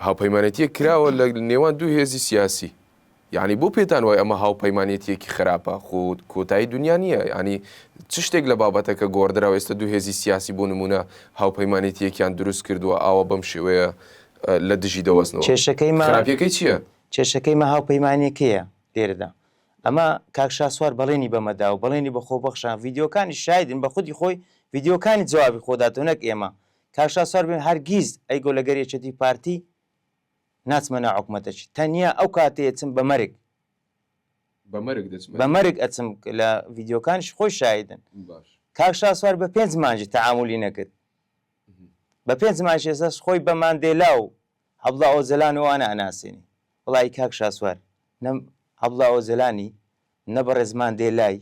هاوپەیمانێتیەک کراوە لە نێوان دوو هێزی سیاسی یعنی بۆ پێتان وای ئەمە هاوپەیمانێتیەکی خراپە خۆ کۆتایی دنیا نییە ینی چ شتێک لە بابەتەکە گۆڕدراوە ئێستا دوو هێزی سیاسی بۆ نمونە هاوپەیمانێتیەکیان دروست کردووە ئاوا بەم شێوەیە لە دژی دەوەستنەوە کێشەکەی ما خراپیەکەی چییە؟ کێشەکەی مە هاوپەیمانیەکەیە لێرەدا ئەمە کاک شاسوار بەڵێنی بەمە دا و بەڵێنی بە خۆبەخشان ڤیدیۆکانی شایدن بە خودی خۆی ڤیدیۆکانی جوابی خۆ داتەوە نەک ئێمە کاک شاسوار بێن هەرگیز ئەیگۆ لەگەر یەکێتی پارتی ناچمە ناو حکومەتەکی تەنیا ئەو کاتەیە چم بە مەرگ بە مەرگ دەچمە بە مەرگ ئەچم لە ڤیدیۆکانیش خۆی شایدن باش کاک شاسوار بە پێنج مانگی تەعامولی نەکرد بە پێنج مانگی ئێستاش خۆی بە ماندێلا و عەبدوڵا ئۆجەلان و ئەوانە ئەناسێنی وەڵایی کاک شاسوار نە عەبدوڵا ئۆجەلانی نە بەڕێز ماندێلای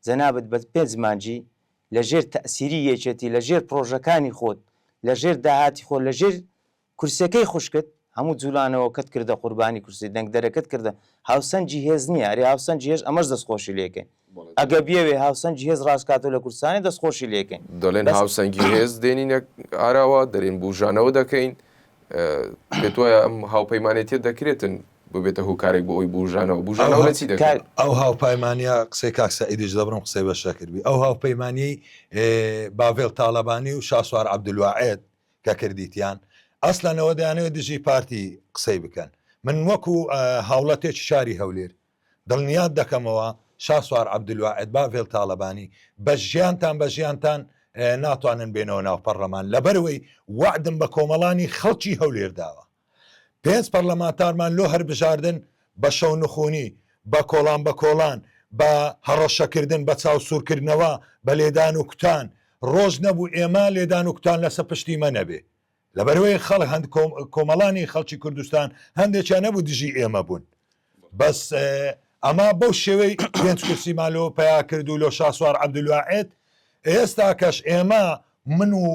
جەنابت بە پێنج مانگی لە ژێر تەئسیری یەکێتی لە ژێر پڕۆژەکانی خۆت لە ژێر داهاتی خۆت لە ژێر کورسیەکەی خوشکت هەموو جولانەوەکەت کردە قوربانی کورسی دەنگدەرەکەت کردە هاوسەنگی هێز نیە ئەرێ هاوسەنگی هێز ئەمەش دەستخۆشی لێکەین ئەگە بیەوێ هاوسەنگی هێز ڕاست کاتەوە لە کوردستانێ دەستخۆشی لێکەین دەڵێن بەس هاوسەنگی هێز دێنینە ئاراوە دەرێن بوژانەوە دەکەین. پێت وایە ئەم هاوپەیمانێتیە دەکرێتن ببێتە هۆکارێک بۆ ئەوی بوژانەوە بوژانەوە لە چی دەکات؟ ئەو هاوپەیمانیە قسەی کاک سەعیدیش دەبڕم قسەی بە شەکر بی ئەو هاوپەیمانیەی باڤێڵ تاڵەبانی و شاسوار عەبدولواحید کە کردیتیان ئەسلەن ئەوە دەیانەوێت دژی پارتی قسەی بکەن من وەکو هاوڵەتێکی شاری هەولێر دڵنیات دەکەمەوە شاسوار عەبدولواحید باڤێل تاڵەبانی بە ژیانتان بە ژیانتان ناتوانن بێنەوە ناو پەڕلەمان لەبەرئەوەی وەعدم بە کۆمەڵانی خەڵکی هەولێر داوە پێنج پەرلەمانتارمان لۆ هەربژاردن بە شەونخونی بە کۆڵان بە کۆڵان بە هەڕەشەکردن بە چاوسوورکردنەوە بە لێدان و کوتان ڕۆژ نەبوو ئێمە لێدان و کوتان لەسە پشتی مە نەبێ لەبەرئەوەی خەڵک هەند کۆمەڵانی خەڵکی کوردستان هەندێکیان نەبوو دژی ئێمە بوون بەس ئەما بەو شێوەی پێنج کورسیمان لۆ پیا کرد و لۆ شاسوار عەبدولواحید ئێستا کەش ئێمە من و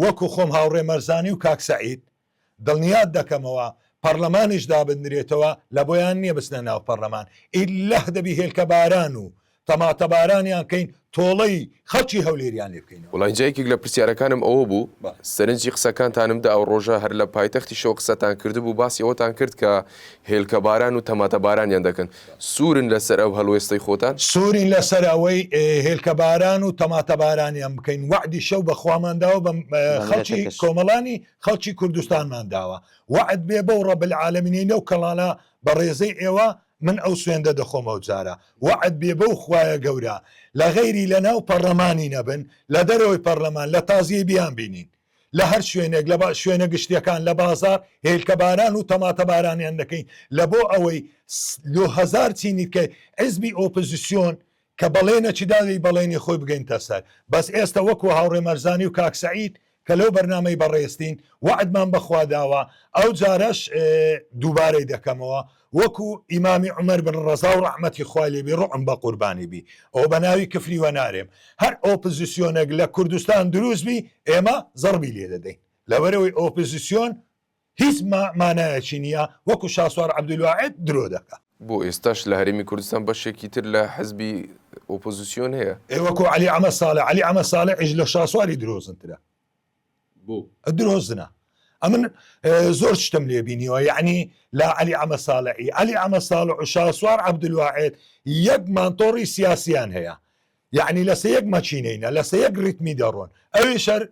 وەکو خۆم هاوڕێ مەرزانی و کاک سەعید دڵنیات دەکەمەوە پەڕلەمانیش دابنرێتەوە لە بۆیان نییە بچنە ناو پەڕلەمان ئیللە دەبی هێلکە باران و تەماتە بارانیان کەین تۆڵەی خەڵکی هەولێریان لێ بکەینەوە. وەڵا ئینجا یەکێک لە پرسیارەکانم ئەوە بوو سەرنجی قسەکانتانم دا ئەو ڕۆژە هەر لە پایتەختیشەوە قسەتان کردبوو باسی ئەوەتان کرد کە هێلکە باران و تەماتە بارانیان دەکەن سوورن لەسەر ئەو هەڵوێستەی خۆتان؟ سوورین لەسەر ئەوەی هێلکە باران و تەماتە بارانیان بکەین وەعدی شەو بە خوامان داوە بە خەڵکی کۆمەڵانی خەڵکی کوردستانمان داوە وەعد بێ بەو ڕەب العالمینەی لەو کەڵانە بەڕێزەی ئێوە من ئەو سوێندە دەخۆم ئەو جارە وەعد بێ بەو خوایە گەورە لە غەیری لە ناو پەڕلەمانی نەبن لە دەرەوەی پەڕلەمان لە تازیەی بیان بینین لە هەر شوێنێک لە شوێنە گشتیەکان لە بازاڕ هێلکە باران و تەماتە بارانیان دەکەین لە بۆ ئەوەی لۆ هەزار چینی کە حزبی ئۆپزسیۆن کە بەڵێنەکی داوی بەڵێنی خۆی بگەینتە سەر بەس ئێستە وەکو هاوڕێ مەرزانی و کاک سەعید کە لەو بەرنامەی بەڕێزتین وەعدمان بەخوا داوە ئەو جارەش دووبارەی دەکەمەوە وەکو ئیمامی عومەر بن ڕەزا و ڕەحمەتی خوای لێ بی ڕوحم بە قوربانی بی ئەوە بە ناوی کفری وە نارێم هەر ئۆپزسیۆنێک لە کوردستان دروست بی ئێمە زەڕبی لێ دەدەین لەبەرئەوەی ئۆپزسیۆن هیچ مانایەکی نییە وەکو شاسوار عەبدولواحید درۆ دەکا. بۆ ئێستاش لە هەرێمی کوردستان بەشێکی تر لە حزبی ئۆپۆزسیۆن هەیە. ئێ وەکو عەلی عەمە ساڵح، عەلی عەمە ساڵحیش لە شاسواری درۆزنترە. بۆ؟ درۆزنە. ئەمن زۆر شتم لێ بینیوە یەعنی لە عەلی عەمە ساڵحی، عەلی عەمە ساڵح و شاسوار عەبدولواحید یەک مانتۆڕی سیاسیان هەیە. یەعنی لەسە یەک مەکینەینە، لەسە یەک ڕیتمی دەڕۆن. ئەویش هەر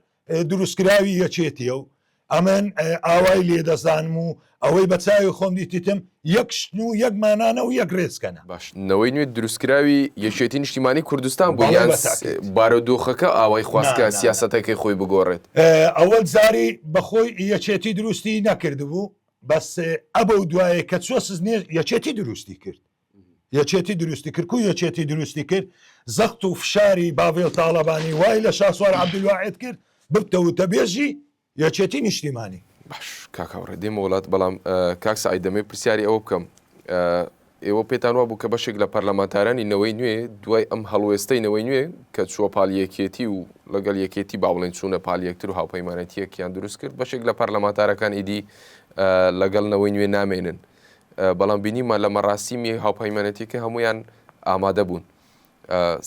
دروستکراوی یەکێتیە و ئەمن ئاوای لێ دەزانم و ئەوەی بە چاوی خۆم دیتیتم یەک شتن و یەک مانانە و یەک ڕێچکەنە. باش نەوەی نوێ دروستکراوی یەکێتی نیشتیمانی کوردستان بوو بەڵێ یان بە تاکید. بارودۆخەکە ئاوای خواست نا کە نا نا. سیاسەتەکەی خۆی بگۆڕێت؟ ئەوەل جاری بە خۆی یەکێتی دروستی نەکردبوو بەس ئەبەو دوایێ کە چوە سزنێ یەکێتی دروستی کرد. یەکێتی دروستی کرد کو یەکێتی دروستی کرد زەخت و فشاری باڤێل تاڵەبانی وای لە شاسوار عەبدولواحید کرد ببتە وتەبێژی یەکێتی نیشتیمانی. باش کاک هاوڕێ دێمە وڵات بەڵام کاک سەعید دەمەوێت پرسیاری ئەوە بکەم ئێوە پێتان وابوو کە بەشێک لە پەرلەمانتارانی نەوەی نوێ دوای ئەم هەڵوێستەی نەوەی نوێ کە چووە پاڵ یەکێتی و لەگەڵ یەکێتی با بڵێن چوونە پاڵ یەکتر و هاوپەیمانێتیەکیان دروست کرد بەشێک لە پەرلەمانتارەکان ئیدی لەگەڵ نەوەی نوێ نامێنن بەڵام بینیمان لە مەراسیمی هاوپەیمانێتیەکە هەمویان ئامادە بوون.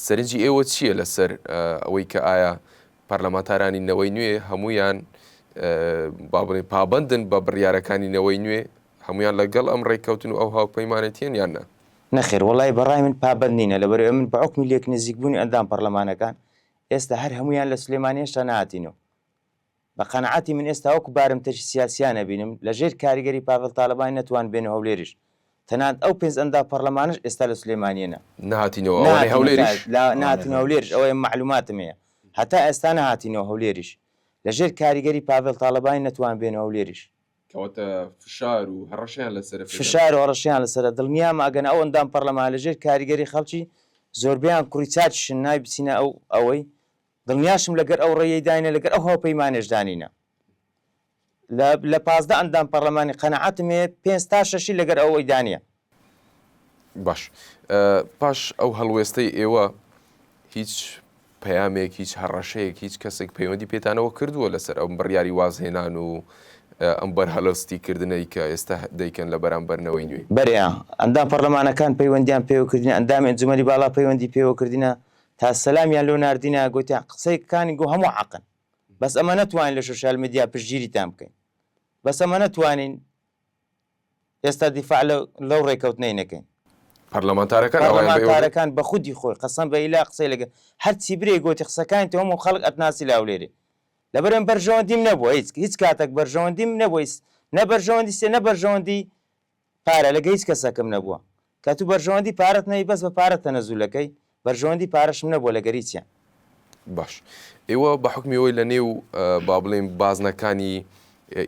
سەرنجی ئێوە چییە لەسەر ئەوەی کە ئایا پەرلەمانتارانی نەوەی نوێ هەمویان با بڵێن پابەندن بە بڕیارەکانی نەوەی نوێ هەمویان لەگەڵ ئەم ڕێککەوتن و ئەو هاوپەیمانێتیەن یان نا؟ نەخێر وەڵای بەڕای من پابەند نینە لەبەرئەوەی من بە حوکمی لێک نزیک بوونی ئەندام پەڕلەمانەکان ئێستا هەر هەموویان لە سلێمانی هێشتا نەهاتینەوە بە قەناعەتی من ئێستا وەکو بارمتەکی سیاسیان ئەبینم لە ژێر کاریگەری پاڤێڵ تالەبانی نەتوان بێنە هەولێریش تەنانەت ئەو پێنج ئەندام پەڕلەمانەش ئێستا لە سلێمانیەنە. نەهاتینەوە ئەوانەی هەولێریش؟ نەهاتینەوە هەولێریش ئەوەیە مەعلوماتم هەیە هەتا ئێستا نەهاتینەوە هەولێریش لە ژێر کاریگەری پاڤێڵ تاڵەبانی نەتوان بێنە هەولێریش. کەواتە فشار و هەڕەشەیان لەسەرە پێتان؟ فشار و هەڕەشەیان لەسەرە دڵنیام ئەگەنا ئەو ئەندام پەڕلەمانە لە ژێر کاریگەری خەڵکی زۆربەیان کوڕی چاکیشن نابی بچینە ئەو ئەوەی دڵنیاشم لەگەر ئەو ڕێیەی داینە لەگەر ئەو هاوپەیمانەش دانینە لە لە 15 ئەندام پەڕلەمانی قەناعەتم هەیە پێنج تا شەشی لەگەر ئەوەی دانیە. باش پاش ئەو هەڵوێستەی ئێوە هیچ پەیامێک هیچ هەڕەشەیەک هیچ کەسێک پەیوەندی پێتانەوە کردووە لەسەر ئەم بڕیاری وازهێنان و ئەم بەرهەڵستی کردنەی کە ئێستا دەیکەن لە بەرامبەر نەوەی نوێ؟ بەرێ ئەندام پەڕلەمانەکان پەیوەندیان پێوە کردینە ئەندامی ئەنجومەنی باڵا پەیوەندی پێوە کردینە تا سەلامیان لۆ ناردینە گۆتیان قسەی کانی گۆ هەموو حەقن بەس ئەمە نەتوانین لە شۆشیال میدیا پشتگیریتان بکەین. بەس ئەمە نەتوانین ئێستا دیفاع لەو ڕێکەوتنەی نەکەین. پەرلەمانتارەکان ئەوەیان بە ئێوە گوت؟ پەرلەمانتارەکان بە خودی خۆی قەسەم بە ئیلا قسەی لەگەڵ هەرچی برێ گۆتی قسەکانی تۆ هەموو خەڵک ئەتناسی لە هەولێرێ لەبەر ئەم بەرژەوەندیم نەبووە هیچ هیچ کاتەک بەرژەوەندیم نەبووە هیچ نە بەرژەوەندی سێ نە بەرژەوەندی پارە لەگە هیچ کەسەکم نەبووە کە تو بەرژەوەندی پارەت نەبی بەس بە پارە تەنەزولەکەی بەرژەوەندی پارەشم نەبووە لەگەر هیچیان. باش ئێوە بە حوکمی ئەوەی لە نێو با بڵێین بازنەکانی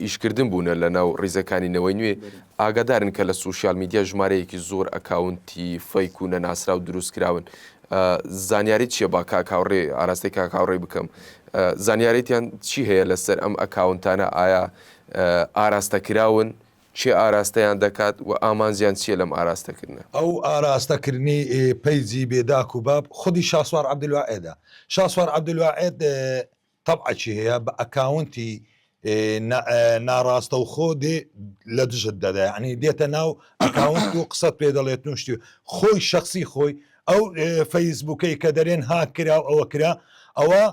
ئیشکردن بوونە لە ناو ڕیزەکانی نەوەی نوێ ئاگادارن کە لە سوسیال میدیا ژمارەیەکی زۆر ئەکاونتی fake و نەناسراو دروست کراون زانیاری چییە با کاک هاوڕێ ئاراستەی کاک هاوڕێ بکەم زانیاریتیان چی هەیە لەسەر ئەم ئەکاونتانە ئایا ئاراستە کراون کێ ئاراستەیان دەکات و ئامانجیان چییە لەم ئاراستەکردنە؟ ئەو ئاراستەکردنی page ی بێ داک و باب خودی شاسوار عەبدولواحێدە. شاسوار عەبدولواحێد تەبعەکی هەیە بە account ی ناڕاستەوخۆ دێ لە دژت دەدا یعنی دێتە ناو account و قسەت پێ دەڵێت و شتی خۆی شخصی خۆی ئەو فەیسبووکەی کە دەرێن هاک کرا و ئەوە کرا ئەوە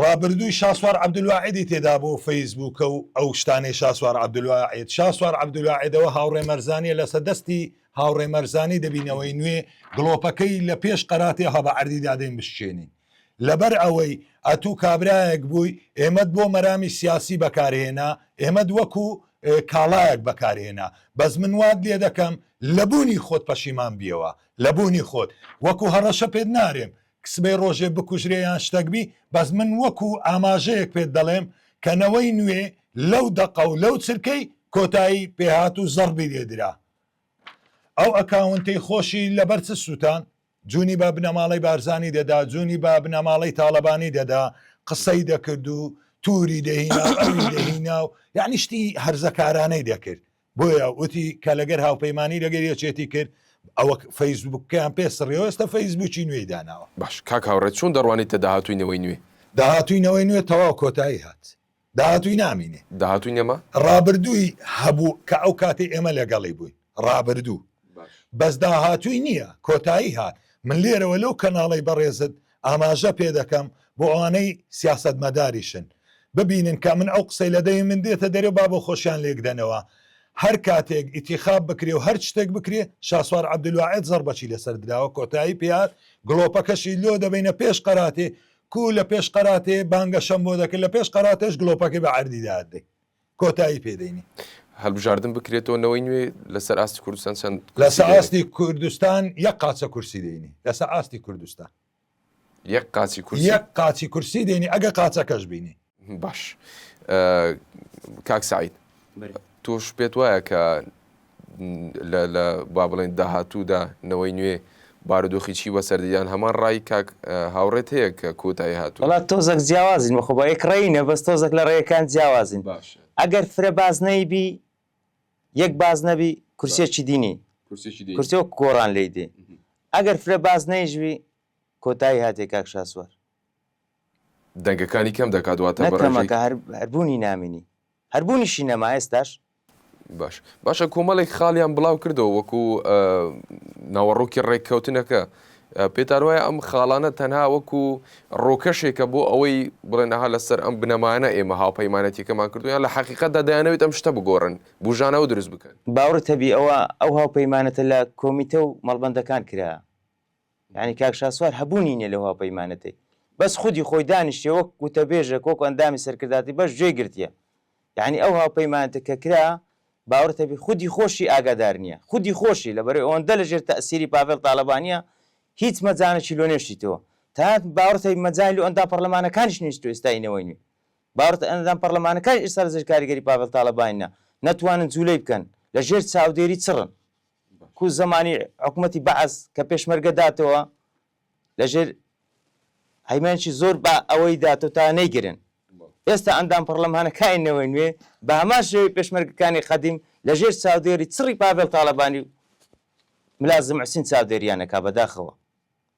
ڕابردووی شاسوار عەبدولواحیدی تێدا بوو فەیسبووکە و ئەو شتانەی شاسوار عەبدولواحید شاسوار عەبدولواحیدەوە هاوڕێ مەرزانیە لەسەر دەستی هاوڕێ مەرزانی دەبینەوەی نوێ گڵۆپەکەی لە پێش قەراتێ ها بە عەردی دادەین بشکێنین لەبەر ئەوەی ئەتوو کابرایەک بووی ئێمەت بۆ مەرامی سیاسی بەکارهێنا ئێمەت وەکو کاڵایەک بەکارهێنا بەس من وات لێ دەکەم لە بوونی خۆت پەشیمان بیەوە لە بوونی خۆت وەکو هەڕەشە پێت نارێم سبەی ڕۆژێ بکوژرێ یان شتەک بی بەس من وەکو ئاماژەیەک پێت دەڵێم کە نەوەی نوێ لەو دەقە و لەو چرکەی کۆتایی پێهات و زەڕبی لێ درا ئەو ئەکاونتەی خۆشی لەبەر چ سووتان جونی بە بنەماڵەی بارزانی دەدا جونی بە بنەماڵەی تاڵەبانی دەدا قسەی دەکرد و توری دەهینا و ئەوی دەهینا و یعنی شتی هەرزەکارانەی دەکرد بۆیە وتی کە لەگەر هاوپەیمانی لەگەر یەکێتی کرد ئەوە فەیسبوکەکەیان پێ سڕیەوە ئێستا فەیسبوکی نوێی داناوە. باش کاک هاوڕێ چۆن دەڕوانیتە داهاتووی نەوەی نوێ؟ داهاتووی نەوەی نوێ تەواو کۆتایی هات داهاتووی نامینێ. داهاتووی نەما؟ ڕابردووی هەبوو کە ئەو کاتەی ئێمە لەگەڵی بووین ڕابردوو بەس داهاتووی نییە کۆتایی هات من لێرەوە لەو کەناڵەی بەڕێزت ئاماژە پێ دەکەم بۆ ئەوانەی سیاسەتمەداریشن ببینن کە من ئەو قسەی لە دەمی من دێتە دەرێ و با بۆ خۆشیان لێکدەنەوە هەر کاتێک ئیتیخاب بکرێ و هەر شتێک بکرێ شاسوار عەبدولواحید زەڕبەکی لەسەر دراوە کۆتایی پێهات گڵۆپەکەشی لۆ دەبەینە پێش قەراتێ کو لە پێش قەراتێ بانگەشەم بۆ دەکرد لە پێش قەراتێش گڵۆپەکەی بە عەردی دادەین کۆتایی پێ دێنین. هەلبژاردن بکرێتەوە نەوەی نوێ لەسەر ئاستی کوردستان چەند لەسەر ئاستی کوردستان یەک قاچە کورسی دێنی لەسەر ئاستی کوردستان یەک قاچی کورسی یەک قاچی کورسی دێنی ئەگە قاچەکەش بینی. باش کاک سعید تۆش پێت وایە کە لە لە با بڵێن داهاتوودا نەوەی نوێ بارودۆخی چی بەسەر دێت یان هەمان ڕای کاک هاوڕێت هەیە کە کۆتایی هاتوو؟ وەڵا تۆزەک جیاوازین بەخۆ بە یەک ڕێینە بەس تۆزەک لە ڕێیەکان جیاوازین باشە. ئەگەر فرە بازنەی بی یەک بازنە بی کورسیەکی دینی کورسیەکی دینی کورسی وەک گۆڕان لێی دێ ئەگەر فرە بازنەیش بی کۆتایی هاتێ کاک شاسوار. دەنگەکانی کەم دەکات واتە نەک بە ڕێژەی کەمەکە هەر هەر بوونی نامینی هەر بوونیشی نەما ئێستاش. باش باشە کۆمەڵێک خاڵیان بڵاو کردەوە وەکو ناوەڕۆکی ڕێککەوتنەکە پێتان وایە ئەم خاڵانە تەنها وەکو ڕۆکەشێکە بۆ ئەوەی بڵێن ئەها لەسەر ئەم بنەمایانە ئێمە هاوپەیمانەتیەکەمان کردو یان لە حەقیقەتدا دەیانەوێت ئەم شتە بگۆڕن بوژانەوە دروست بکەن؟ باوەڕت هەبی ئەوە ئەو هاوپەیمانەتە لە کۆمیتە و مەڵبەندەکان کرا یانی کاک شاسوار هەبوونی نیە لەو هاوپەیمانەتەی بەس خودی خۆی دانیشتیە وەک وتەبێژێک وەکو ئەندامی سەرکرداتی بەش جێی گرتیە یانی ئەو هاوپەیمانەتە کە کرا باوەڕت هەبی خودی خۆشی ئاگادار نیە خودی خۆشی لەبەرئ ئەوەندە لەژێر تەئسیری پاڤێڵ تاڵەبانیە هیچ مەجانەکی لۆ نێشتیتەوە تەنانەت باوەڕت هەبی مەجانی لۆ ئەندام پەڕلەمانەکانیش نێشتوە ئێستا ئی نەوەی نوێ باوەڕت ئەندام پەڕلەمانەکانیش ئێستا لەژێر کاریگەری پاڤێڵ تاڵەبانینە نەتوانن جولەی بکەن لەژێر چاودێری چڕن کو زەمانی حکومەتی بەعس کە پێشمەرگە داتەوە لەژێر هەیمەنێکی زۆر بە ئەوەی داتەوە تا نەیگرن ئێستا ئەندام پەڕلەمانەکانی نەوەی نوێ بە هەمان شێوەی پێشمەرگەکانی قەدیم لەژێر چاودێری چڕی پاڤێڵ تاڵەبانی و ملازم حوسین چاودێریان ئەکا بەداخەوە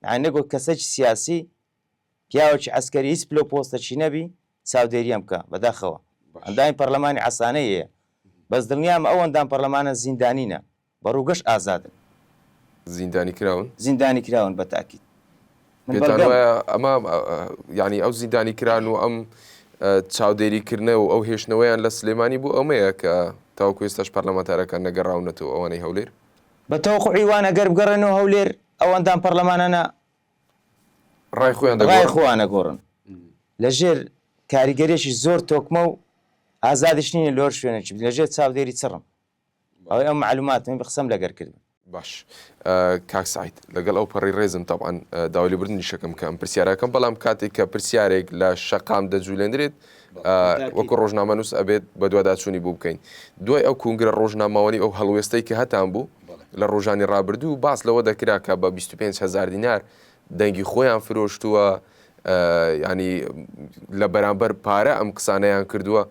یانی نەک وەک کەسێکی سیاسی پیاوێکی عەسکەری هیچ پلەو پۆستەکی نەبی چاودێریان بکا بەداخەوە ئەندامی پەڕلەمانی عەسانەی هەیە بەس دڵنیام ئەو ئەندام پەڕلەمانە زیندانینە بە ڕووگەش ئازادن. زیندانی کراون؟ زیندانی کراون بە تاکید. من پێتان بەڵگەم. وایە ئەمە یانی ئەو زیندانی کران و ئەم. چاودێریکردنە و ئەو هێشتنەوەیان لە سلێمانی بۆ ئەمەیە کە تاوەکو ئێستاش پەرلەمانتارەکان نەگەڕاونەتەوە ئەوانەی هەولێر؟ بە تەوەقوعی وان ئەگەر بگەڕێنەوە هەولێر ئەو ئەندام پەرلەمانانە ڕای خۆیان ڕای خۆیان ئەگۆڕن لە ژێر کاریگەرێکی زۆر تۆکمە و ئازادیش نینە لۆر شوێنێکی لە ژێر چاودێری چڕم ئەوەی ئەو معلوماتم قسەم لەگەر کردن. باش کاک سەعید لەگەڵ ئەو پەڕی ڕێزم تەبعەن داوای لێبوردنیش ئەکەم کە ئەم پرسیارە ئەکەم بەڵام کاتێک کە پرسیارێک لە شەقام دەجولێندرێت وەکو ڕۆژنامەنووس ئەبێت بەدواداچوونی بۆ بکەین دوای ئەو کونگرە ڕۆژنامەوانی ئەو هەڵوێستەی کە هەتان بوو لە ڕۆژانی ڕابردوو باس لەوە دەکرا کە بە 25 هزار دینار دەنگی خۆیان فرۆشتووە ینی لە بەرامبەر پارە ئەم قسانەیان کردووە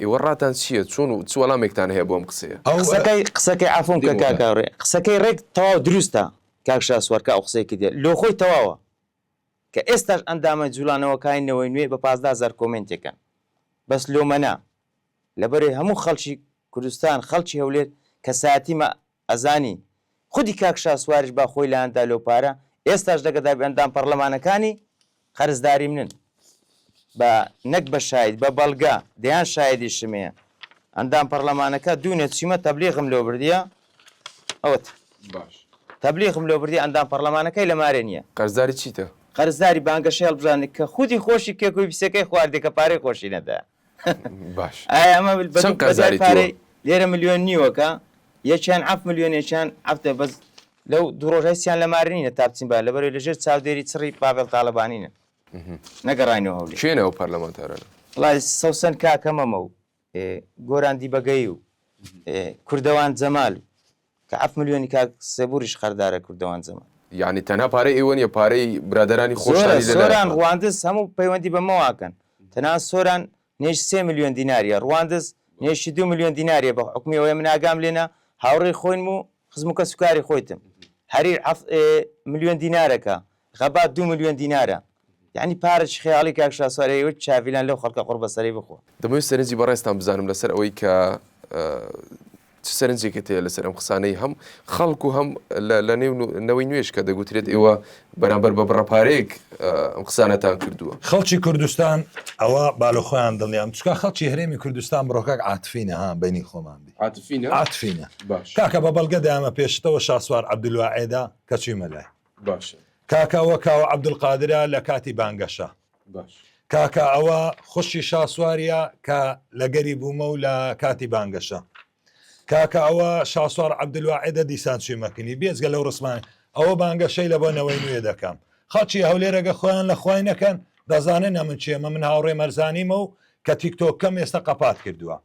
ئێوە ڕاتان چییە چۆن و چ وەڵامێکتان هەیە بۆ ئەم قسەیە؟ قسەکەی قسەکەی عەفوم کە کاک هاوڕێ قسەکەی ڕێک تەواو دروستە کاک شاسوار کە ئەو قسەی کردیە لۆ خۆی تەواوە کە ئێستاش ئەندامە جوڵانەوەکانی نەوەی نوێ بە 15 هەزار کۆمێنتێکەن بەس لۆمەنا لەبەرەی هەموو خەڵکی کوردستان خەڵکی هەولێر کەسایەتیمە ئەزانی خودی کاک شاسواریش با خۆی لایان دا لۆ پارە ئێستاش لەگە دابی ئەندام پەڕلەمانەکانی قەرزداری منن بە نەک بە شاید بە بەڵگە دەیان شایدیشم هەیە ئەندام پەڕلەمانەکە دوونێ چیمە تەبلیغم لۆ بردیە ئەوەت باش تەبلیغم لۆ بردی ئەندام پەڕلەمانەکەی لە مارێ نییە. قەرزداری چیتە؟ قەرزداری بانگەشەی هەڵبژاردنی کە خودی خۆشی کێک و بیسەکەی خواردیە کە پارەی خۆشی نەدایە. باش ئایا ئەمە بە چەند دوو بە دوای قەرزاری تووە؟ پارەی لێرە ملیۆن نیوەکە یەکیان عەف ملیۆن یەکیان عەفتە بەس لەو دوو ڕۆژە هیچیان لە مارە نینە تا بچین با لەبەرەوەی لەژێر چاودێری چڕی پاڤێڵ تاڵەبانینن نەگەڕاینەوە هەولێر. کێن ئەو پەرلەمانتارانە؟ وەڵای سەوسەن کاکەمەمە و گۆران دیبەگەیی و کوردەوان جەمال کە عەف ملیۆنی کاک سێبوریش قەردارە کوردەوان جەمال. یانی تەنها پارەی ئێوە نیە پارەی برادەرانی زۆرە خۆشتانی لە سۆران لایەکە. ڕواندز هەموو پەیوەندی بەمەوە ئەکەن تەنها سۆران نێش سێ ملیۆن دیناریە ڕواندز نێشی دوو ملیۆن دیناریە بە حوکمی ئەوەی من ئاگام لێنە هاوڕێی خۆینم و خزم و کەسوکاری خۆیتم هەریر عەف ملیۆن دینارەکە غەبات دوو ملیۆن دینارە یەعنی پارەکی خەیاڵی کاک شاسوار ئەی وەک چاڤیلان لەو خەڵکە قوڕبەسەرەی بخۆ. دەمەوێت سەرنجی بەڕێزتان بزانم لەسەر ئەوەی کە چ سەرنجێکت هەیە لەسەر ئەم قسانەی هەم خەڵک و هەم لە نێو نەوەی نوێش کە دەگوترێت ئێوە بەرامبەر بە بڕە پارەیەک ئەم قسانەتان کردووە؟ خەڵکی کوردستان ئەوە بالۆ خۆیان دڵنیام چکا خەڵکی هەرێمی کوردستان بڕۆکاک عاتفینە ها بینی خۆمان بی عاتفینە عاتفینە باش کاکە بە بەڵگە دامە پێشتەوە شاسوار عەبدولواعێدا کە چوویمە لای باشە کاکە ئەوە کاوە عەبدولقادرە لە کاتی بانگەشە باش کاکە ئەوە خوشکی شاسواریە کە لەگەری بوومە و لە کاتی بانگەشە کاکە ئەوە شاسوار عەبدولواعێدە دیسان چوویمەکنی بێجگە لەو ڕسمان ئەوە بانگەشەی لە بۆ نەوەی نوێ دەکەم خەڵکی هەولێرەگە خۆیان لە خوای نەکەن دەزانن ئەمن چێمە من هاوڕێ مەرزانیمە و کە تیکتۆکەم ئێستا قەپات کردووە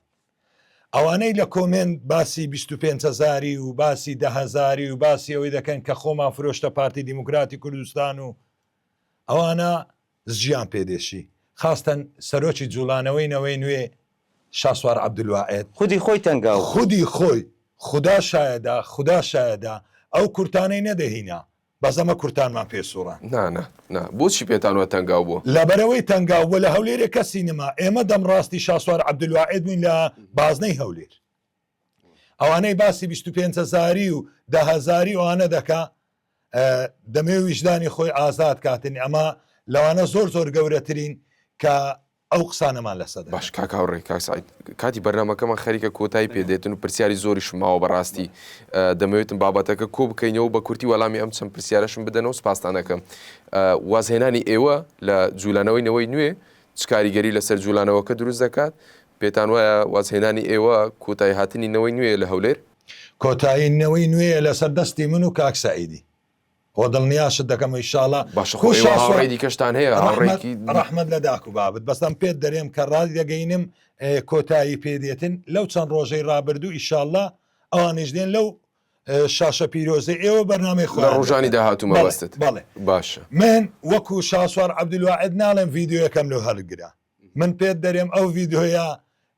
ئەوانەی لە کۆمێنت باسی 25 هەزاری و باسی دە هەزاری و باسی ئەوەی دەکەن کە خۆمان فرۆشتە پارتی دیموکراتی کوردستان و ئەوانە زجیان پێ دێشی خاستەن سەرۆکی جوڵانەوەی نەوەی نوێ شاسوار عەبدولواعێد خودی خۆی تەنگاو بوو. خودی خۆی خودا شایەدە خودا شایەدە ئەو کورتانەی نەدەهینا بەس ئەمە کورتانمان پێ سوڕاند. نا نا نا بۆچی پێتان وا تەنگاو بووە؟ لەبەرئەوەی تەنگاو بووە لە هەولێرێ کەسی نما ئێمە دەمڕاستی شاسوار عەبدولواعێد بووین لە بازنەی هەولێر ئەوانەی باسی 25 هەزاری و دە هەزاری ئەوانە دەکا دەمەوێ ویژدانی خۆی ئازاد کاتن ئەمە لەوانە زۆر زۆر گەورەترین کە ئەو قسانەمان لەسە دەکەن. باش کاک هاوڕێ کاک سەعید کاتی بەرنامەکەمان خەریکە کۆتایی پێ دێتن و پرسیاری زۆریشم ماوە بەڕاستی دەمەوێتم بابەتەکە کۆ بکەینەوە بە کورتی وەڵامی ئەم چەند پرسیارەشم بدەنەوە سپاستان ئەکەم وازهێنانی ئێوە لە جوولانەوەی نەوەی نوێ چ کاریگەری لەسەر جوولانەوەکە دروست دەکات پێتان وایە وازهێنانی ئێوە کۆتایی هاتنی نەوەی نوێیە لە هەولێر؟ کۆتایی نەوەی نوێیە لەسەر دەستی من و کاک سەعیدی خۆ دڵنیاشت دەکەم ئیشاڵا باشە خۆ ئێوە هاوڕێی دیکەشتان هەیە هاوڕێکی ڕەحمەت لە داک و بابت بەس ئەم پێت دەرێم کە ڕای دەگەینم کۆتایی پێ دێتن لەو چەند ڕۆژەی ڕابردوو ئیشاڵا ئەوانیش دێن لەو شاشە پیرۆزەی ئێوە بەرنامەی لە خۆیان ڕۆژانی دەکەن. داهاتوو بەڵێ مەبەستت بەڵێ باشە من وەکو شاسوار عەبدولواحید ناڵێم ڤیدیۆیەکەم لۆ هەڵگرە من پێت دەرێم ئەو ڤیدیۆیە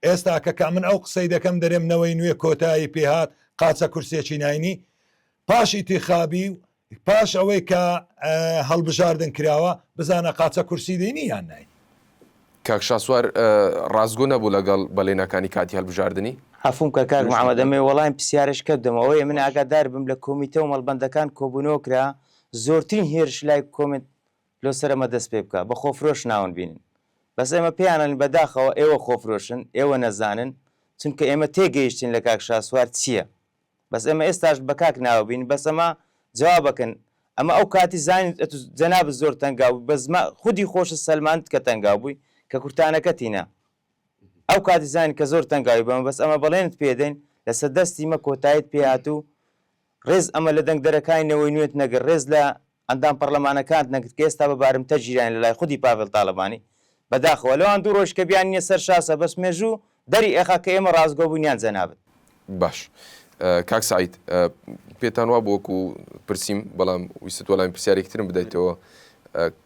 ئێستا کە کە من ئەو قسەی دەکەم دەرێم نەوەی نوێ کۆتایی پێهات قاچە کورسێکی ناینی پاش ئیتیخابی و پاش ئەوەی کە هەڵبژاردن کراوە بزانە قاچە کورسی دێنی یان ناینی. کاک شاسوار ڕاستگۆ نەبوو لەگەڵ بەڵێنەکانی کاتی هەلبژاردنی؟ عەفوم کە کاک محمد ئەمەوێ وەڵامی پسیارەشکە بدەمەوە ئەوەیە من ئاگادار بم لە کۆمیتە و مەڵبەندەکان کۆبونەوە کرا زۆرترین هێرش لایک و کۆمێنت لۆ سەر ئەمە دەست پێ بکا بە خۆفرۆش ناون بینن. بەس ئێمە پێیان ئەڵێین بەداخەوە ئێوە خۆفرۆشن ئێوە نەزانن چونکە ئێمە تێگەیشتین لە کاک شاسوار چییە بەس ئێمە ئێستاش بە کاک ناوەبین بەس ئەمە جوابەکەن ئەمە ئەو کاتی زانیت ئەتو جەنابت زۆر تەنگاو بووی بەس ما خودی خۆشت سەلماندت کە تەنگاو بووی کە کورتانەکەتی نا ئەو کاتی زانیت کە زۆر تەنگاوی بەمە بەس ئەمە بەڵێنت پێ دەین لەسەر دەستی مە کۆتاییت پێ هات و ڕێز ئەمە لە دەنگدەرەکانی نەوەی نوێت نەگرت ڕێز لە ئەندام پەڕلەمانەکانت نەگرت کە ئێستا بە بارمتە گیراین لە لای خودی پاڤێڵ تاڵەبانی بەداخەوە لەوان دوو ڕۆژ کە بیانینە سەر شاسە بەس مێژوو دەری ئەخا کە ئێمە ڕاستگۆ بووین یان جەنابت. باش کاک سەعید پێتان وابوو وەکو پرسیم بەڵام ویستت وەڵامی پرسیارێکی ترم بدەیتەوە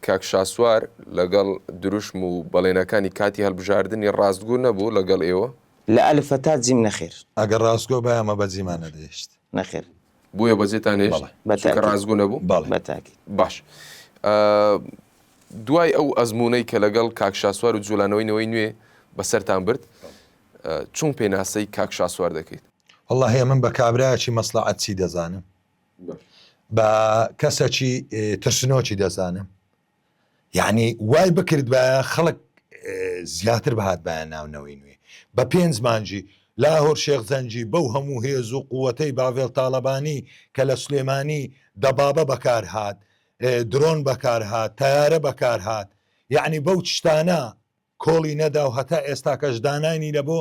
کاک شاسوار لەگەڵ دروشم و بەڵێنەکانی کاتی هەڵبژاردنی ڕاستگۆ نەبوو لەگەڵ ئێوە؟ لە ئەلف تا جیم نەخێر. ئەگەر ڕاستگۆ بایە ئەمە بەجیمان نەدەهێشت. نەخێر. بۆیە بەجێتان هێشت؟ بەڵێ. بە چونکە تاکید. ڕاستگۆ نەبوو؟ بەڵێ. بە تاکید. باش دوای ئەو ئەزموونەی کە لەگەڵ کاک شاسوار و جوولانەوەی نەوەی نوێ بەسەرتان برد چۆن پێناسەی کاک شاسوار دەکەیت؟ وەڵاهی ئەمن بە کابرایەکی مەسڵەعەتچی دەزانم. بە کەسەکی ترسنۆکی دەزانم. یعنی وای بکردبایە خەڵک زیاتر بهاتبایە ناو نەوەی نوێ بە پێنج مانگی لاهور شێخ جەنگی بەو هەموو هێز و قوەتەی باڤێڵ تاڵەبانی کە لە سلێمانی دەبابە بەکار هات درۆن بەکار هات تەیارە بەکار هات یعنی بەو شتانە کۆڵی نەدا و هەتا ئێستاکەش دانانی لە بۆ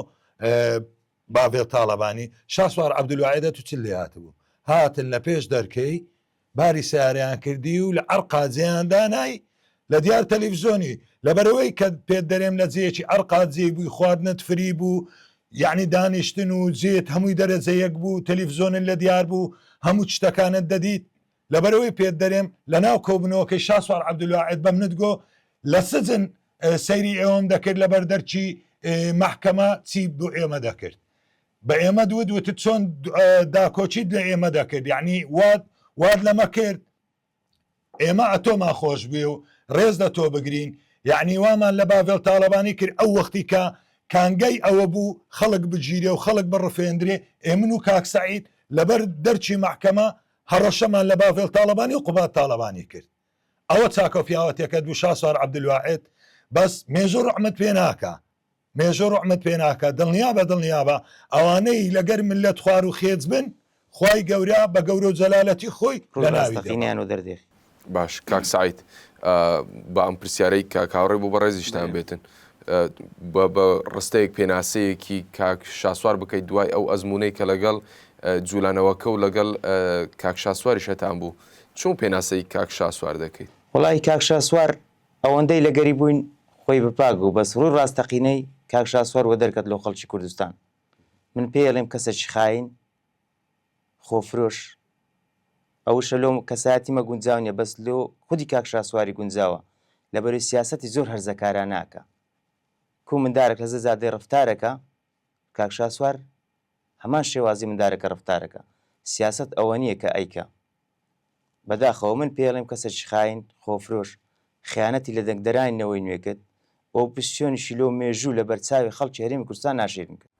باڤێڵ تاڵەبانی شاسوار عەبدولواحیدە تو چ لێ هاتبوو هاتن لە پێش دەرکەی باری سەیارەیان کردی و لە عەرقا جێیان دانای لە دیار تەلەفزیۆنی لەبەرئەوەی کە پێت دەرێم لە جێیەکی عەرقا جێی بووی خواردنت free بوو یعنی دانیشتن و جێت هەمووی دەرەجە یەک بوو تەلەفزیۆنت لە دیار بوو هەموو شتەکانت دەدیت لەبەرئەوەی پێت دەرێم لە ناو کۆبوونەوەکەی شاسوار عەبدولواحید بە منت گۆ لە سجن سەیری ئێوەم دەکرد لەبەر دەرکی مەحکەمە چی بۆ ئێمە دەکرد بە ئێمەت وت وتت چۆن داکۆکیت لە ئێمە دەکرد یعنی وات وات لەمە کرد ئێمە ئەتۆمان خۆش بوێ و ڕێز لە تۆ بگرین یعنی وامان لە باڤێڵ تاڵەبانی کرد ئەو وەختی کە کانگەی ئەوە بوو خەڵک بگیرێ و خەڵک بڕفێندرێ ئێمن و کاک سەعید لەبەر دەرچی مەحکەمە هەڕەشەمان لە باڤێڵ تاڵەبانی و قوباد تاڵەبانی کرد ئەوە چاکە و پیاوەتێکەت بوو شاسوار عەبدولواحید بەس مێژوو ڕەحمت پێ ناکا مێژوو ڕوحمت پێ ناکا دڵنیابە دڵنیابە ئەوانەی لەگەر مللەت خوار و خێچ بن خوای گەورە بە گەورە و جەلالەتی خۆی ڕووی لەناوی دەبا. ڕاستەقینەیان وەدەردێخی. باش کاک سەعید با ئەم پرسیارەی کاک هاوڕێ بۆ بەڕێزیشتان بێتن بە بە ڕستەیەک پێناسەیەکی کاک شاسوار بکەیت دوای ئەو ئەزموونەی کە لەگەڵ جوولانەوەکە و لەگەڵ کاک شاسواریش هەتان بوو چۆن پێناسەی کاک شاسوار دەکەیت؟ وەڵاهی کاک شاسوار ئەوەندەی لەگەری بووین خۆی بە پاک بوو بەس ڕووی ڕاستەقینەی کاک شاسوار وەدەرکەت لۆ خەڵکی کوردستان من پێی ئەڵێم کەسەکی خاین خۆفرۆش ئەوشە لۆ کەسایەتی مە گونجاو نیە بەس لۆ خودی کاک شاسواری گونجاوە لەبەرەی سیاسەتی زۆر هەرزەکارانە ئەکا کو مندارەک لەسەر جادەی ڕەفتارەکا کاک شاسوار هەمان شێوازی مندارەکە ڕەفتارەکا سیاسەت ئەوە نیە کە ئەیکا بەداخەوە من پێی ئەڵێم کەسێکی خاین، خۆفرۆش، خیانەتی لە دەنگدەرانی نەوەی نوێ کرد، ئۆپسیۆنیشی لۆ مێژوو لە بەرچاوی خەڵکی هەرێمی کوردستان ناشیرین کرد.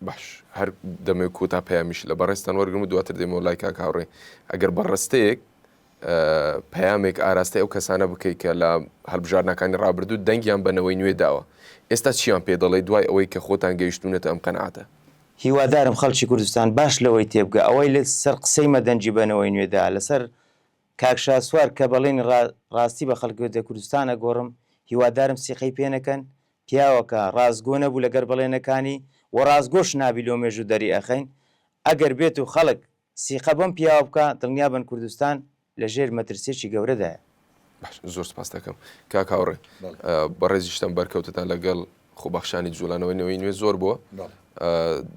باش هەر دەمەوێت کۆتا پەیامیش لە بەڕێزتان وەرگرم و دواتر دێمەوە لای کاک هاوڕێ. ئەگەر بە ڕستەیەک پەیامێک ئاراستەی ئەو کەسانە بکەیت کە لە هەڵبژاردنەکانی ڕابردوو دەنگیان بە نەوەی نوێ داوە، ئێستا چیان پێ دەڵێی دوای ئەوەی کە خۆتان گەیشتوونەتە ئەم قەناعەتە؟ هیوادارم خەڵکی کوردستان باش لەوەی تێبگا ئەوەی لە سەر قسەی مە دەنگی بە نەوەی نوێ دا لەسەر کاک شاسوار کە بەڵێنی ڕاستی بە خەڵکی دە کوردستان ئەگۆڕم هیوادارم سیقەی پێ نەکەن پیاوەکە ڕاستگۆ نەبوو لەگەر بەڵێنەکانی و ڕاستگۆش نابی لۆ مێژوو دەری ئەخەین ئەگەر بێت و خەڵک سیقە بەم پیاوە بکا دڵنیابن کوردستان لە ژێر مەترسیەکی گەورەدایە. باش زۆر سپاست دەکەم کاک هاوڕێ بەڕێزیشتان بەرکەوتتان لەگەڵ خۆبەخشانی جوڵانەوەی نەوەی نوێ زۆر بووە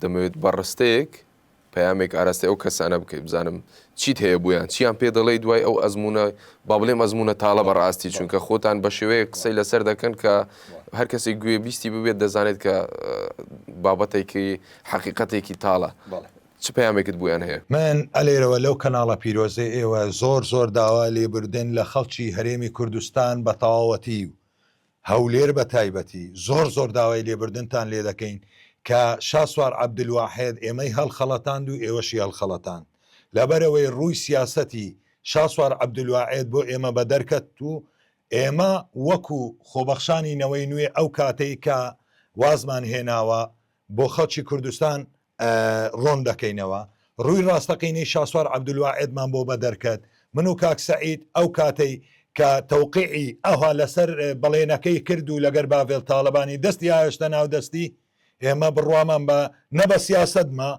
دەمەوێت بە ڕستەیەک پەیامێک ئاراستەی ئەو کەسانە بکەیت بزانم چیت هەیە بۆیان چیان پێ دەڵێی دوای ئەو ئەزمونە با بڵێم ئەزمونە تاڵە بەڕاستی چونکە خۆتان بە شێوەیەک قسەی لەسەر دەکەن کە هەر کەسێک گوێ بیستی ببێت دەزانێت کە بابەتێکی حەقیقەتێکی تاڵە چ پەیامێکت بۆیان هەیە؟ من ئەلێرەوە لەو کەناڵە پیرۆزەی ئێوە زۆر زۆر داوا لێبوردن لە خەڵکی هەرێمی کوردستان بە تەواوەتی و هەولێر بە تایبەتی زۆر زۆر داوای لێبوردنتان لێ دەکەین کە شاسوار عەبدولواحێد ئێمەی هەڵخەڵەتاند و ئێوەشی هەڵخەڵەتاند لەبەرئەوەی ڕووی سیاسەتی شاسوار عەبدولواحێد بۆ ئێمە بەدەرکەت و. ئێمە وەکو خۆبەخشانی نەوەی نوێ ئەو کاتەی کە وازمان هێناوە بۆ خەڵکی کوردستان ڕۆن دەکەینەوە ڕووی ڕاستەقینەی شاسوار عەبدولواحێدمان بۆ بەدەرکەت من و کاک سەعید ئەو کاتەی کە تەوقیعی ئەوها لەسەر بەڵێنەکەی کرد و لەگەر باڤێل تاڵەبانی دەستی هاوێشتە ناو دەستی ئێمە بڕوامان بە نە بە سیاسەت ما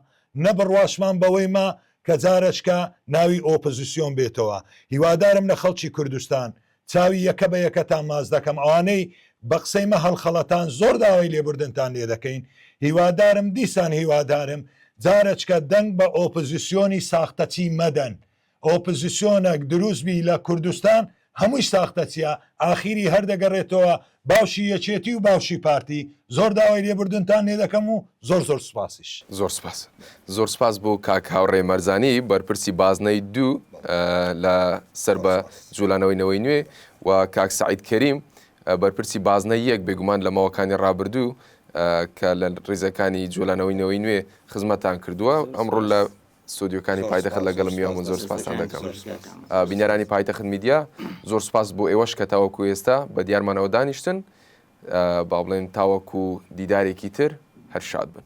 نە بڕواشمان بەوەی ما کە جارەچکە ناوی ئۆپۆزیسیۆن بێتەوە. هیوادارم لە خەڵکی کوردستان چاوی یەکە بە یەکەتان ماچ دەکەم ئەوانەی بە قسەی مە هەڵخەڵەتان زۆر داوای لێبوردنتان لێ دەکەین هیوادارم دیسان هیوادارم جارەچکە دەنگ بە ئۆپۆزیسیۆنی ساختەچی مەدەن ئۆپزسیۆنەک دروست بی لە کوردستان هەمووی ساختەچیە ئاخیری هەر دەگەڕێتەوە باوشی یەکێتی و باوشی پارتی زۆر داوای لێبوردنتان لێ دەکەم و زۆر زۆر سوپاسیش. زۆر سوپاس. زۆر سوپاس بۆ کاک هاوڕێ مەرزانی بەرپرسی بازنەی دوو لە سەر بە جولانەوەی نەوەی نوێ و کاک سەعید کەریم بەرپرسی بازنەی یەک بێگومان لە ماوەکانی ڕابردوو کە لە ڕیزەکانی جولانەوەی نەوەی نوێ خزمەتان کردووە ئەمڕۆ لە ستۆدیۆکانی پایتەخت لەگەڵم میوان زۆر سپاستان دەکەم بینەرانی پایتەخت میدیا زۆر سپاس بۆ ئێوەش کە تاوەکو ئێستا بە دیارمانەوە دانیشتن با بڵێن تاوەکو دیدارێکی تر هەر شاد بن.